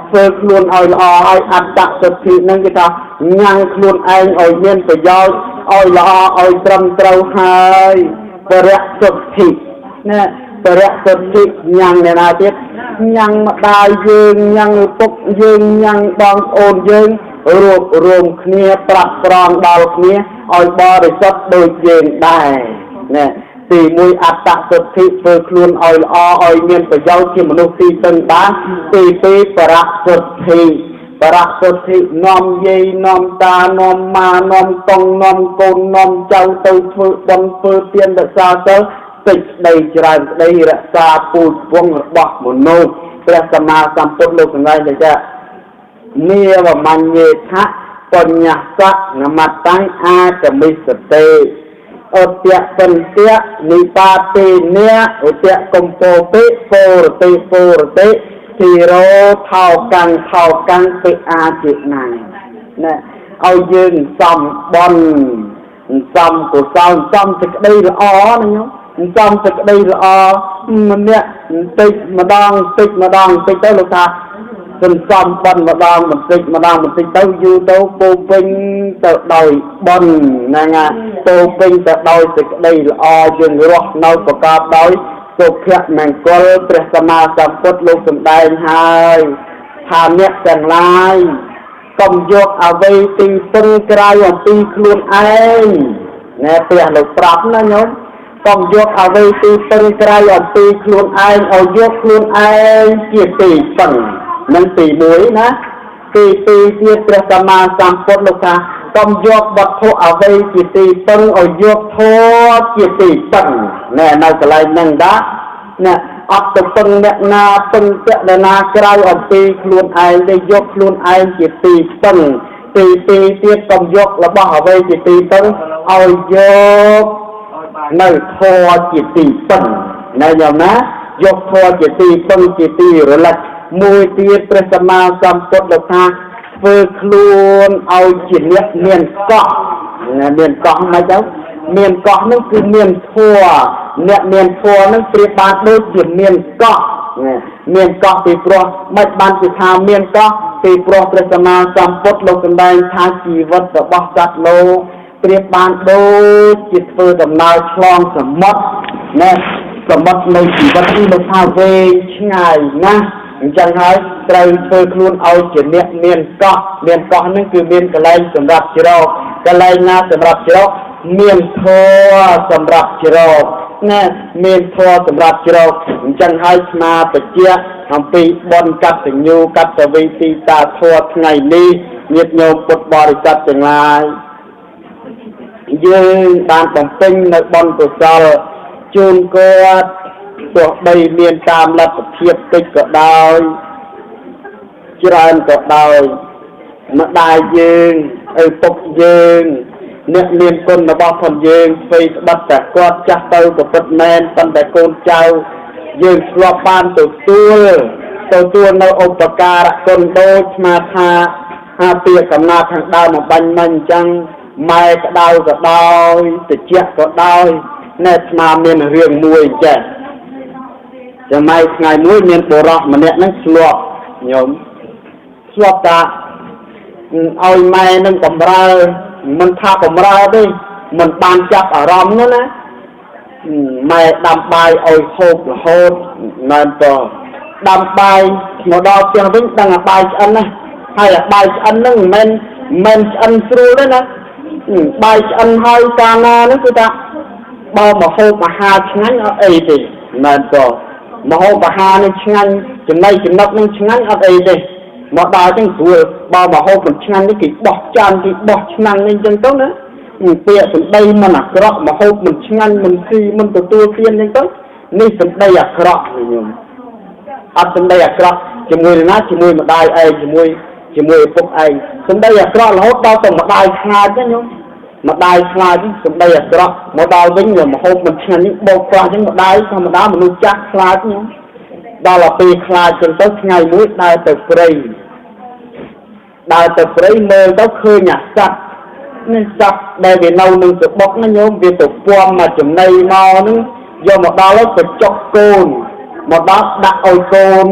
ធ្វើខ្លួនឲ្យល្អឲ្យអត្តសុទ្ធិនឹងគេថាញ៉ាំងខ្លួនឯងឲ្យមានប្រយោជន៍ឲ្យល្អឲ្យត្រឹមត្រូវហើយបរិសុទ្ធិណែបរិសុទ្ធិញ៉ាំងអ្នកណាទៀតញ៉ាំងម្ដាយយើងញ៉ាំងឪពុកយើងញ៉ាំងបងប្អូនយើងរួបរួមគ្នាប្រាប់ប្រងដល់គ្នាឲ្យបរិសុទ្ធដូចយើងដែរណែទី1អត្តសុទ្ធិធ្វើខ្លួនឲ្យល្អឲ្យមានប្រយោជន៍ជាមនុស្សទីពឹងបានទី2បរិសុទ្ធិបរិសុទ្ធិនាំយាយនាំតានាំម៉ានាំកងនាំកូននាំចៅទៅធ្វើបុណ្យធ្វើទានរក្សាសិលសេចក្តីច្រើនក្តីរក្សាពូជពងរបស់មនុស្សព្រះសម្មាសម្ពុទ្ធលោកសម្ដែងថានាវមញ្ញេថៈបញ្ញសៈនមតាំងអាកមិសតេឧទ្យពន្ទៈនិបាតេនៈឧទ្យកំពោពិពោរតិពោរតិធិរោថោកាំងថោកាំងពិអាជាណាំណែឲ្យយើងសំបុណ្យសំកុសលសំសេចក្តីល្អណាញោមសំសេចក្តីល្អម្នាក់បន្តិចម្ដងបន្តិចម្ដងបន្តិចទៅលោកថាសន្សំបុណ្យម្ដងបន្តិចម្ដងបន្តិចទៅយូរទៅពោពេញទៅដោយបុណ្យហ្នឹងណាពោពេញទៅដោយសេចក្តីល្អយើងរស់នៅប្រកបដោយសុភមង្គលព្រះសម្មាសម្ពុទ្ធលោកសម្ដែងហើយថាអ្នកទាំងឡាយកុំយកអ្វីទីពឹងក្រៅអំពីខ្លួនឯងណែព្រះលោកប្រាប់ណាញោម កុំយកអ្វីទីពឹងក្រៅអំពីខ្លួនឯងឲ្យយកខ្លួនឯងជាទីពឹងនឹងទី1ណាទី2ទៀតព្រះសម្មាសម្ពុទ្ធលោកថាកុំយកវត្ថុអ្វីជាទីពឹងឲ្យយកធម៌ជាទីពឹងណែនៅកន្លែងហ្នឹងតាណែអត់ទៅពឹងអ្នកណាពឹងពាក់អ្នកណាក្រៅអំពីខ្លួនឯងទេយកខ្លួនឯងជាទីពឹងទី2ទៀតកុំយករបស់អ្វីជាទីពឹងឲ្យយកនៅធម៌ជាទីពឹងណែញោមណាយកធម៌ជាទីពឹងជាទីរលឹកមួយទៀតព្រះសម្មាសម្ពុទ្ធលោកថាធ្វើខ្លួនឲ្យជាអ្នកមានកោះមានកោះមិនទៅមានកោះនោះគឺមានធម៌អ្នកមានធម៌នឹងប្រៀបបានដូចជាមានកោះមានកោះពីព្រោះមិនបានជាថាមានកោះពីព្រោះព្រះសម្មាសម្ពុទ្ធលោកសម្ដែងថាជីវិតរបស់សត្វលោកប្រៀបបានដូចជាធ្វើដំណើរឆ្លងសមុទ្រណែសមុទ្រនៃជីវិតនេះលោកថាវែងឆ្ងាយណាស់អញ្ចឹងហើយត្រូវធ្វើខ្លួនឲ្យជាអ្នកមានកោះមានកោះហ្នឹងគឺមានកន្លែងសម្រាប់ជ្រកកន្លែងណាសម្រាប់ជ្រកមានធម៌សម្រាប់ជ្រកណាមានធម៌សម្រាប់ជ្រកអញ្ចឹងហើយស្មាបជាអំពីបុណ្យកតញ្ញូកតវិធីតាធម៌ថ្ងៃនេះញាតិញោមពុទ្ធបរិស័ទទាំងឡាយយើងបានបំពេញនៅបុណ្យកុសលជូនគាត់ទោះបីមានតាមលទ្ធភាពតិចក៏ដោយច្រើនក៏ដោយម្ដាយយើងឪពុកយើងអ្នកមានគុណរបស់ផងយើងអ្វីត្បិតតែគាត់ចាស់ទៅក៏ពិតមែនប៉ុន្តែកូនចៅយើងធ្លាប់បានទទួលនៅឧបការៈគុណដូចស្មាថាហាពីកំណើតខាងដើមមកបាញ់មិញអញ្ចឹងម៉ែក្តៅក៏ដោយតិចក៏ដោយណែស្មាមានរឿងមួយអញ្ចឹងសម័យថ្ងៃមួយមានបុរសម្នាក់ហ្នឹងធ្លាប់ញោមធ្លាប់តាឲ្យម៉ែនឹងបំរើមិនថាបំរើទេមិនបានចាប់អារម្មណ៍នោះណាម៉ែដាំបាយឲ្យហូបរហូតណែតដាំបាយមកដល់ផ្ទះវិញដឹងអាបាយឆ្អិនណាហើយអាបាយឆ្អិនហ្នឹងមិនមែនឆ្អិនស្រួលទេណាបាយឆ្អិនហើយកាលណាហ្នឹងគឺថាបើមកហូបអាហារឆ្ងាញ់អត់អីទេណែតមកហូបអាហារនឹងឆ្ងាញ់ចំណីចំណុកនឹងឆ្ងាញ់អត់អីទេមកដល់ចឹងស្រួលបើមកហូបមិនឆ្ងាញ់នេះគេបោះចានគេបោះឆ្នាំងនេះចឹងទៅណាពាក្យសម្ដីមិនអាក្រក់មកហូបមិនឆ្ងាញ់មិនស៊ីមិនទទួលទានចឹងទៅនេះសម្ដីអាក្រក់ញោមអត់សម្ដីអាក្រក់ជាមួយណាជាមួយម្ដាយឯងជាមួយឪពុកឯងសម្ដីអាក្រក់រហូតដល់ទៅម្ដាយខ្លាចណាញោមម្ដាយខ្លាចសម្ដីអាក្រក់មកដល់វិញមកហូបមិនឆ្ងាញ់នេះបោកប្រាស់ចឹងម្ដាយធម្មតាមនុស្សចាស់ខ្លាចញោមដល់ទៅពេលខ្លាចចឹងទៅថ្ងៃមួយដើរទៅព្រៃមើលទៅឃើញអាសត្វនេះសត្វដែលវានៅនឹងសបុកណាញោមវាទៅពំមកចំណីមកហ្នឹងយកមកដល់ទៅបញ្ចុកកូនមកដល់ដាក់ឲ្យកូន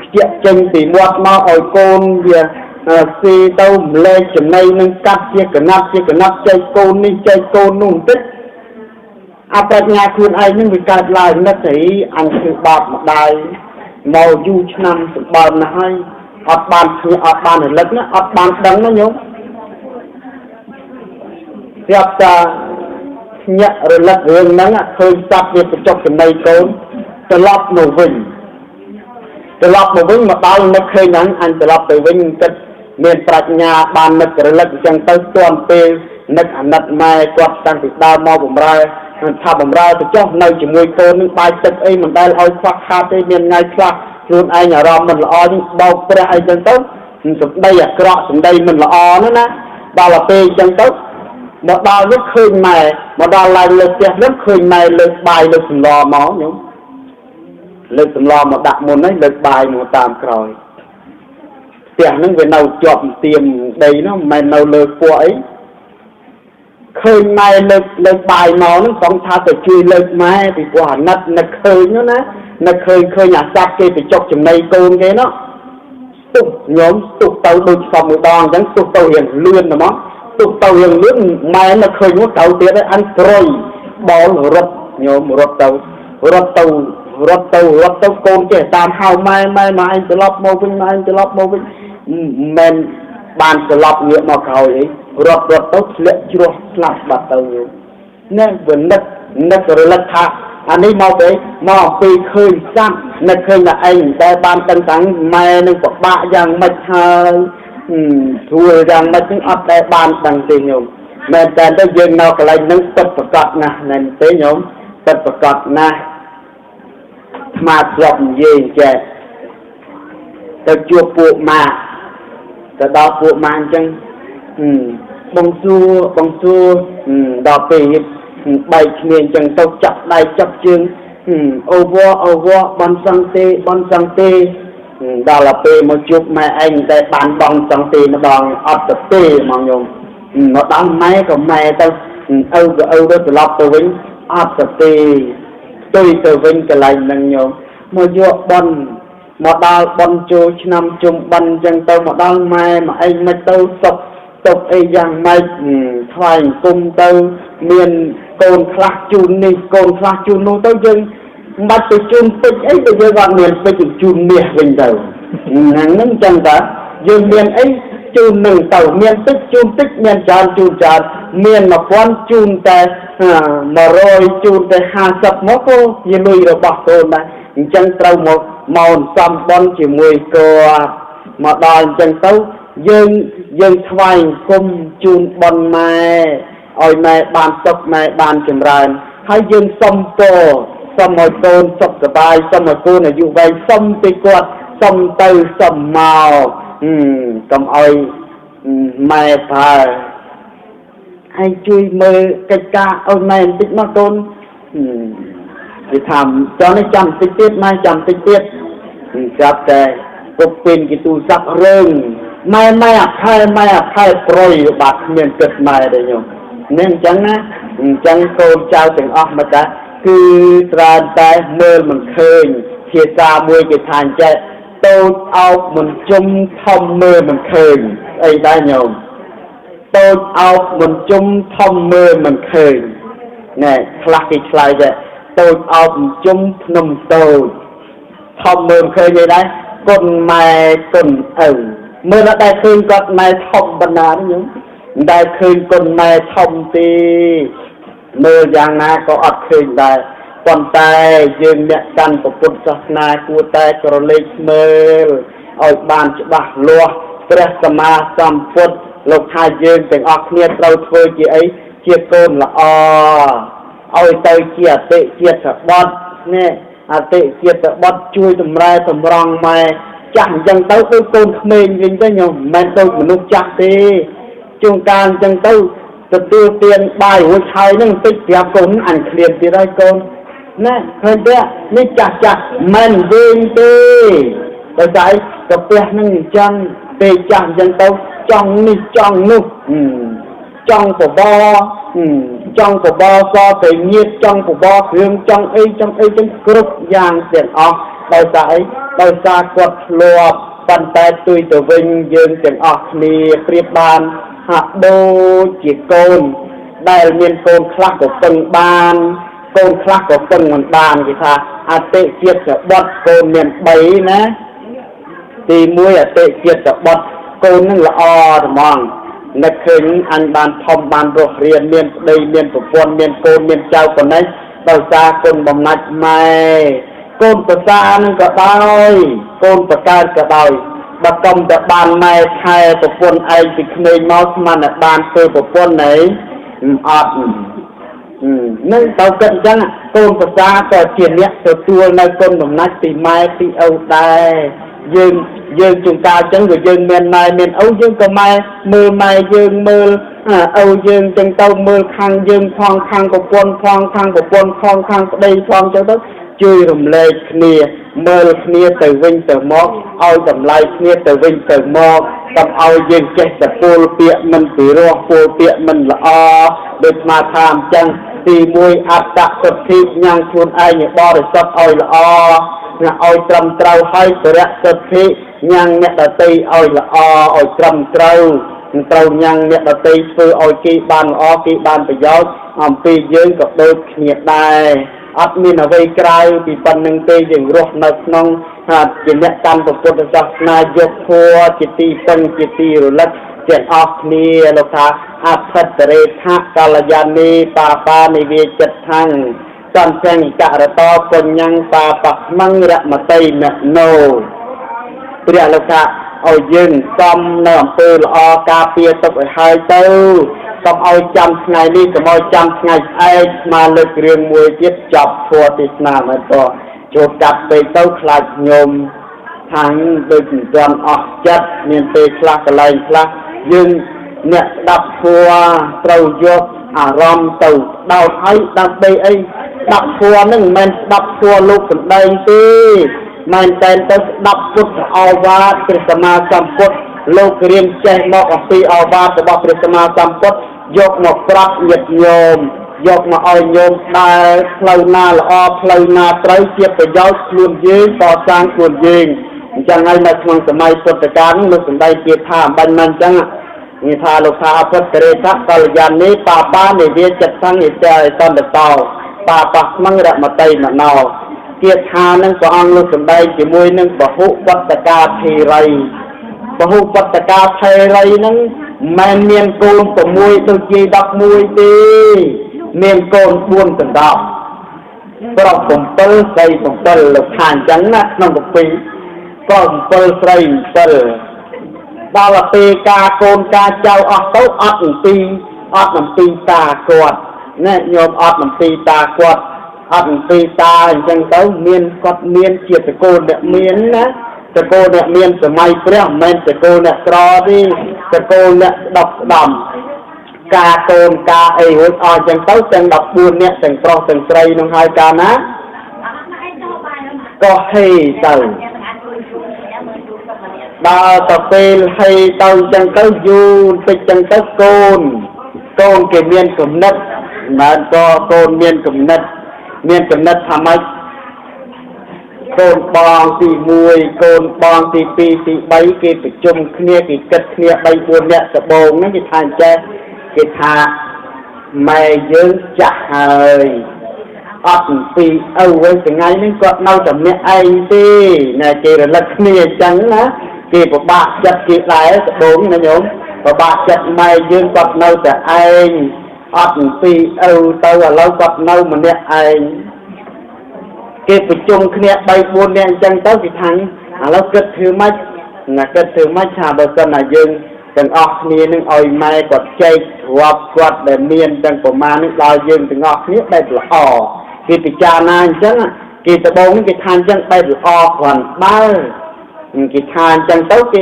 ខ្ជាក់ចេញពីមាត់មកឲ្យកូនវាស៊ីទៅម្លែកចំណីនឹងកាត់ជាកណាត់ចែកកូននេះចែកកូននោះបន្តិចអប្រាជ្ញាខ្លួនឯងនឹងវាកើតឡើងនឹកអីអញធ្វើបាបម្ដាយមកយូរឆ្នាំសម្បើមណាស់ហើយអត់បានធ្វើអត់បានរលឹកណាអត់បានដឹងណាញោមស្រាប់តែភ្ញាក់រលឹករឿងហ្នឹងឃើញសត្វវាបញ្ចុកចំណីកូនត្រឡប់មកវិញមកដល់នឹកឃើញហ្នឹងអញត្រឡប់ទៅវិញគិតមានប្រាជ្ញាបាននឹករលឹកអញ្ចឹងទៅទាន់ពេលនឹកអាណិតម៉ែគាត់តាំងពីដើមមកបំរើថាបំរើទៅចុះនៅជាមួយកូននឹងបាយទឹកអីមិនដែលឲ្យខ្វះខាតទេមានថ្ងៃខ្លះខ្លួនឯងអារម្មណ៍មិនល្អនេះបោកព្រះអីចឹងទៅសម្ដីអាក្រក់សម្ដីមិនល្អនោះណាដល់ទៅពេលអញ្ចឹងទៅមកដល់នេះឃើញម៉ែមកដល់ឡើងលើផ្ទះនោះឃើញម៉ែលើកបាយលើកសម្លមកញោមលើកសម្លមកដាក់មុនហើយលើកបាយមកតាមក្រោយផ្ទះហ្នឹងវានៅជាប់ទៀមដីនោះមិនមែននៅលើពោះអីឃើញម៉ែលើកបាយមកហ្នឹងសង្ឃថាទៅជួយលើកម៉ែពីព្រោះអាណិតនឹកឃើញនោះណានឹកឃើញអាសត្វគេទៅចុកចំណីកូនគេនោះស្ទុះញោមស្ទុះទៅដូចសំមួយដងអញ្ចឹងស្ទុះទៅរៀងលឿនហ្មងស្ទុះទៅរៀងលឿនម៉ែនឹកឃើញមកទៅទៀតហើយអញប្រុយបោលរត់ញោមរត់ទៅកូនចេះតាមហៅម៉ែម៉ែមកឯងត្រឡប់មកវិញម៉ែឯងត្រឡប់មកវិញមិនបានត្រឡប់ងាកមកក្រោយអីរត់ទៅធ្លាក់ជ្រោះស្លាប់បាត់ទៅញោមណែវានឹក នឹករលឹកថាអានេះមកពីមកពីឃើញសត្វនឹកឃើញតែឯងតែបានដឹងតាំងម៉ែនឹងពិបាកយ៉ាងម៉េចហើយស្រួលយ៉ាងម៉េចនឹងអត់ដែលបានដឹងទេញោមមែនតើទៅយើងនៅកន្លែងហ្នឹងពិតប្រកបណាស់មែនទេញោមពិតប្រកបណាស់អាត្មាធ្លាប់និយាយចេះទៅជួបពួកម៉ាក់ទៅដល់ពួកម៉ាក់អញ្ចឹងបងសួរបងសួរដល់ពេលបែកគ្នាអញ្ចឹងទៅចាប់ដៃចាប់ជើងអូវអូវបនសង្ទេបនសង្ទេដល់ពេលមកជួបម៉ែឯងតែបានបងសង្ទេម្ដងអត់ទៅទេហ្មងញោមមកដល់ម៉ែក៏ម៉ែទៅឪក៏ឪទៅត្រឡប់ទៅវិញអត់ទៅទេផ្ទុយទៅវិញកន្លែងហ្នឹងញោមមកយកបនមកដល់បនចូលឆ្នាំជុំបិណ្ឌអញ្ចឹងទៅមកដល់ម៉ែមកឯងមិនទៅសុខទុកអីយ៉ាងម៉េចថ្វាយអង្គមទៅមានកូនខ្លះជូននេះកូនខ្លះជូននោះទៅយើងមិនបាច់ទៅជូនពេជ្រអីទៅយើងអត់មានពេជ្រជូនមាសវិញទៅហ្នឹងហ្នឹងចឹងតាយើងមានអីជូននឹងទៅមានតិចជូនតិចមានច្រើនជូនច្រើនមាន1000ជូនតែ100ជូនតែ50មកក៏ជាលុយរបស់កូនដែរអញ្ចឹងត្រូវមកមកសំបន់ជាមួយគាត់មកដល់អញ្ចឹងទៅយើងយើងថ្វាយអង្គមជូនបនម៉ែឲ្យម៉ែបានសុខម៉ែបានចម្រើនហើយយើងសុំពរសុំឲ្យកូនសុខសប្បាយសុំឲ្យកូនអាយុវែងសុំពីគាត់សុំទៅសុំមកកុំឲ្យម៉ែប្រើឯងជួយមើលកិច្ចការឲ្យម៉ែបន្តិចមកកូនគេថាចង់នេះចាំតិចទៀតម៉ែចាំតិចទៀតស្រាប់តែពុកពេញគេទូរស័ព្ទរឿងម៉ែម៉ែអភ័យម៉ែអភ័យប្រយបាត់គ្មានគិតម៉ែទេញោមនេះអញ្ចឹងណាអញ្ចឹងកូនចៅទាំងអស់មកតាគឺច្រើនតែមើលមិនឃើញភាសាមួយគេថាអញ្ចេះតូចអោបមិនជុំធំមើលមិនឃើញអីដែរញោមតូចអោបមិនជុំធំមើលមិនឃើញណែខ្លះគេឆ្លើយថាតូចអោបមិនជុំភ្នំតូចធំមើលមិនឃើញអីដែរគុណម៉ែគុណឪមើលអត់ដែលឃើញគាត់ម៉ែធំបណ្ណាញោមមិនដែលឃើញគុណម៉ែធំទេមើលយ៉ាងណាក៏អត់ឃើញដែរប៉ុន្តែយើងអ្នកកាន់ពុទ្ធសាសនាគួរតែក្រឡេកមើលឲ្យបានច្បាស់លាស់ព្រះសម្មាសម្ពុទ្ធលោកថាយើងទាំងអស់គ្នាត្រូវធ្វើជាអីជាកូនល្អឲ្យទៅជាអតិជាតិបុត្រនេះអតិជាតិបុត្រជួយតម្រែតម្រង់ម៉ែចាស់អញ្ចឹងទៅដូចកូនក្មេងវិញទៅញោមមិនមែនដូចមនុស្សចាស់ទេជួនកាលអញ្ចឹងទៅទទួលទានបាយរួចហើយនឹងតិចប្រាប់កូនអញឃ្លានទៀតហើយកូនណាឃើញទេនេះចាស់ចាស់មិនវិញទេដោយសារកាពះនឹងអញ្ចឹងពេលចាស់អញ្ចឹងទៅចង់នេះចង់នោះចង់បបរចង់បបរសទៅញៀតចង់បបរគ្រឿងចង់អីចង់អីចឹងគ្រប់យ៉ាងទាំងអស់ដោយសារអីដោយសារគាត់ធ្លាប់ប៉ុន្តែទុយទៅវិញយើងទាំងអស់គ្នាប្រៀបបានហាក់ដូចជាកូនដែលមានកូនខ្លះក៏ពឹងបានកូនខ្លះក៏ពឹងមិនបានគេថាអតិជាតិបុត្រកូនមាន3ណាទី1អតិជាតិបុត្រកូននឹងល្អត្មងនឹកឃើញអញបានធំបានរស់រៀនមានប្តីមានប្រពន្ធមានកូនមានចៅប៉ុណ្ណេះដោយសារគុណបំណាច់ម៉ែកូនប្រសានឹងក៏ដោយកូនប្រកើតក៏ដោយបើកុំតែបានម៉ែថែប្រពន្ធឯងពីក្មេងមកស្មានតែបានធ្វើប្រពន្ធឯងអត់នឹងទៅគិតអញ្ចឹងកូនប្រសាក៏ជាអ្នកទទួលនៅគុណបំណាច់ពីម៉ែពីឪដែរយើងយើងជួនកាលអញ្ចឹងក៏យើងមានម៉ែមានឪយើងក៏ម៉ែមើលម៉ែយើងមើលឪយើងអញ្ចឹងទៅមើលខាងយើងផងខាងប្រពន្ធផងខាងប្រពន្ធផងខាងប្តីផងអញ្ចឹងទៅជួយរំលែកគ្នាមើលគ្នាទៅវិញទៅមកឲ្យតម្លៃគ្នាទៅវិញទៅមកកុំឲ្យយើងចេះតែពោលពាក្យមិនពិរោះពោលពាក្យមិនល្អដូចស្មាថាអញ្ចឹងទី1អត្តសុទ្ធិញ៉ាំងខ្លួនឯងឲ្យបរិសុទ្ធឲ្យល្អឲ្យត្រឹមត្រូវហើយបរិសុទ្ធិញ៉ាំងអ្នកដទៃឲ្យល្អឲ្យត្រឹមត្រូវត្រូវញ៉ាំងអ្នកដទៃធ្វើឲ្យគេបានល្អគេបានប្រយោជន៍អំពីយើងក៏ដូចគ្នាដែរអត់មានអ្វីក្រៅពីប៉ុណ្្នឹងទេយើងរស់នៅក្នុងជាអ្នកកាន់ពុទ្ធសាសនាយកធម៌ជាទីពឹងជាទីរលឹក ទាំងអស់គ្នាលោកថាអភិតរេថកល្យានីបាបានិវាចិត្តថੰសន្សង្ករតបញ្ញាំបាបស្មੰរមតីមនោព្រះលោកថាឲ្យយើងសំនៅអំពើល្អការពារទុកឲ្យហើយទៅកុំឲ្យចាំថ្ងៃនេះកុំឲ្យចាំថ្ងៃស្អែកមកលើករឿងមួយទៀតចប់ធម៌ទេសនាមកតចូលកាត់ពេកទៅខ្លាចញោមខាងដូចមិនទាន់អស់ចិត្តមានពេលខ្លះកន្លែងខ្លះយើងអ្នកស្ដាប់ធម៌ត្រូវយកអារម្មណ៍ទៅដោតឲ្យដើម្បីអីស្ដាប់ធម៌ហ្នឹងមិនមែនស្ដាប់ធម៌លោកសម្ដែងទេមែនតែនទៅស្ដាប់ពុទ្ធឱវាទព្រះសម្មាសម្ពុទ្ធលោករៀនចេះមកអំពីឱវាទរបស់ព្រះសម្មាសម្ពុទ្ធយកមកប្រាប់ញាតិញោមយកមកឲ្យញោមដើរផ្លូវណាល្អផ្លូវណាត្រូវជាប្រយោជន៍ខ្លួនយើងកសាងខ្លួនយើងអញ្ចឹងហើយនៅក្នុងសម័យពុទ្ធកាលលោកសម្ដែងជាថាអំបញ្ញមកអញ្ចឹងនិថាលោកថាអភិតរេថកល្យានីបាបានិវាចិត្តសង្ឃិតេតន្តតោបាបស្មੰរមតីមនោគាថានឹងព្រះអង្គលោកសម្ដែងជាមួយនឹងពហុបតកាធិរីពហុបតកាធិរីនឹងមិនមានកូន6ដូចជា11ទេមានកូន4ដណ្ដប់ប្រុស7ស្រី7លោកថាអញ្ចឹងណាក្នុងកពីប្រុស7ស្រី7ដល់ពេលការកូនការចៅអស់ទៅអត់អំពីអត់អំពីតាគាត់ណែញោមអត់អំពីតាគាត់អត់អំពីតាអញ្ចឹងទៅមានគាត់មានជាតកូលអ្នកមានណាតកូលអ្នកមានសម័យព្រះមិនមែនតកូលអ្នកក្រទេតកូលអ្នកស្ដុកស្ដំការកូនការអីរួចអស់អញ្ចឹងទៅទាំង14នាក់ទាំងប្រុសទាំងស្រីនឹងហើយកាលណាក៏ហេទៅដល់ទៅពេលហេទៅអញ្ចឹងទៅយូរតិចអញ្ចឹងទៅកូនកូនគេមានគំនិតមិនក៏កូនមានគំនិតមានគំនិតថាម៉េចកូនបងទី1កូនបងទី2ទី3គេប្រជុំគ្នាគេគិតគ្នា3 4នាក់ដបងហ្នឹងគេថាអញ្ចេះគេថាម៉ែយើងចាស់ហើយអត់ពីឪវិញថ្ងៃនេះគាត់នៅតែម្នាក់ឯងទេណែគេរលឹកគ្នាអញ្ចឹងណាគេពិបាកចិត្តគេដែរដបងណាញោមពិបាកចិត្តម៉ែយើងគាត់នៅតែឯងអត់ពីឪទៅឥឡូវគាត់នៅម្នាក់ឯងគេប្រជុំគ្នា3 4នាក់អញ្ចឹងទៅគេថាឥឡូវគិតធ្វើម៉េចណាគិតធ្វើម៉េចថាបើសិនណាយើងទាំងអស់គ្នានឹងឲ្យម៉ែគាត់ចែកទ្រព្យគាត់ដែលមានទាំងប្រមាណនេះដល់យើងទាំងអស់គ្នាបែបល្អគេពិចារណាអញ្ចឹងគេដបងគេថាអញ្ចឹងបែបល្អគ្រាន់បើគេថាអញ្ចឹងទៅគេ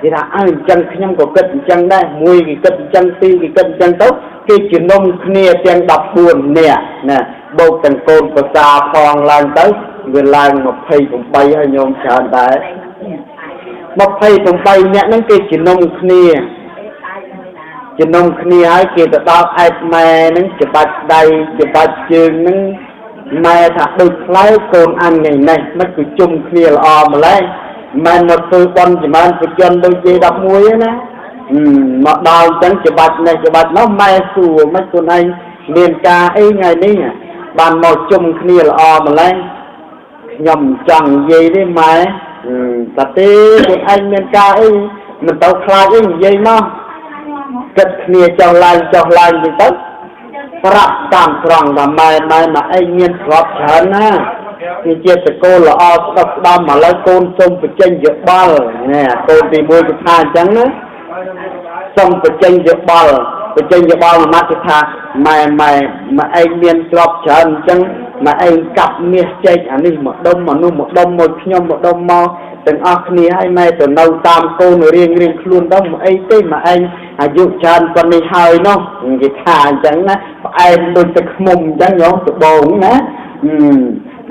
គេថាអើអញ្ចឹងខ្ញុំក៏គិតអញ្ចឹងដែរមួយគេគិតអញ្ចឹងពីរគេគិតអញ្ចឹងទៅគេជំនុំគ្នាទាំង14នាក់ណាបូកទាំងកូនប្រសាផងឡើងទៅវាឡើង28ហើយញោមច្រើនដែរ28នាក់ហ្នឹងគេជំនុំគ្នាជំនុំគ្នាហើយគេទៅដល់អែបម៉ែហ្នឹងច្បាច់ដៃច្បាច់ជើងហ្នឹងម៉ែថាដូចផ្លែកូនអញថ្ងៃនេះមិនគឺជុំគ្នាល្អម្ល៉េះមិនមកធ្វើបន់ចម្រើនបជនដូចជា11ទេណាមកដល់អញ្ចឹងច្បាច់នេះច្បាច់នោះម៉ែសួរមិនខ្លួនឯងមានការអីថ្ងៃនេះបានមកជុំគ្នាល្អម្ល៉េះខ្ញុំចង់និយាយទេម៉ែតាទេខ្លួនឯងមានការអីមិនទៅខ្លាចអីនិយាយមកគិតគ្នាចុះឡើងចុះឡើងទៅទៅប្រាប់តាមត្រង់ថាម៉ែម៉ែមកឯងមានទ្រព្យច្រើនណាគឺជាតកូលល្អស្ដុកស្ដំឥឡូវកូនសុំបញ្ចេញយោបល់នេះកូនទី1គេថាអញ្ចឹងណាសុំបញ្ចេញយោបល់បញ្ចេញយោបល់មួយម៉ាត់គេថាម៉ែម៉ែមកឯងមានទ្រព្យច្រើនអញ្ចឹងមកឯងកាប់មាសចែកអានេះមកដុំមកនោះមកដុំមកខ្ញុំមកដុំមកទាំងអស់គ្នាឲ្យម៉ែទៅនៅតាមកូនរៀងរៀងខ្លួនទៅមកអីទេមកឯងអាយុច្រើនប៉ុណ្នេះហើយនោះគេថាអញ្ចឹងណាផ្អែមដូចទឹកឃ្មុំអញ្ចឹងញោមដបងណា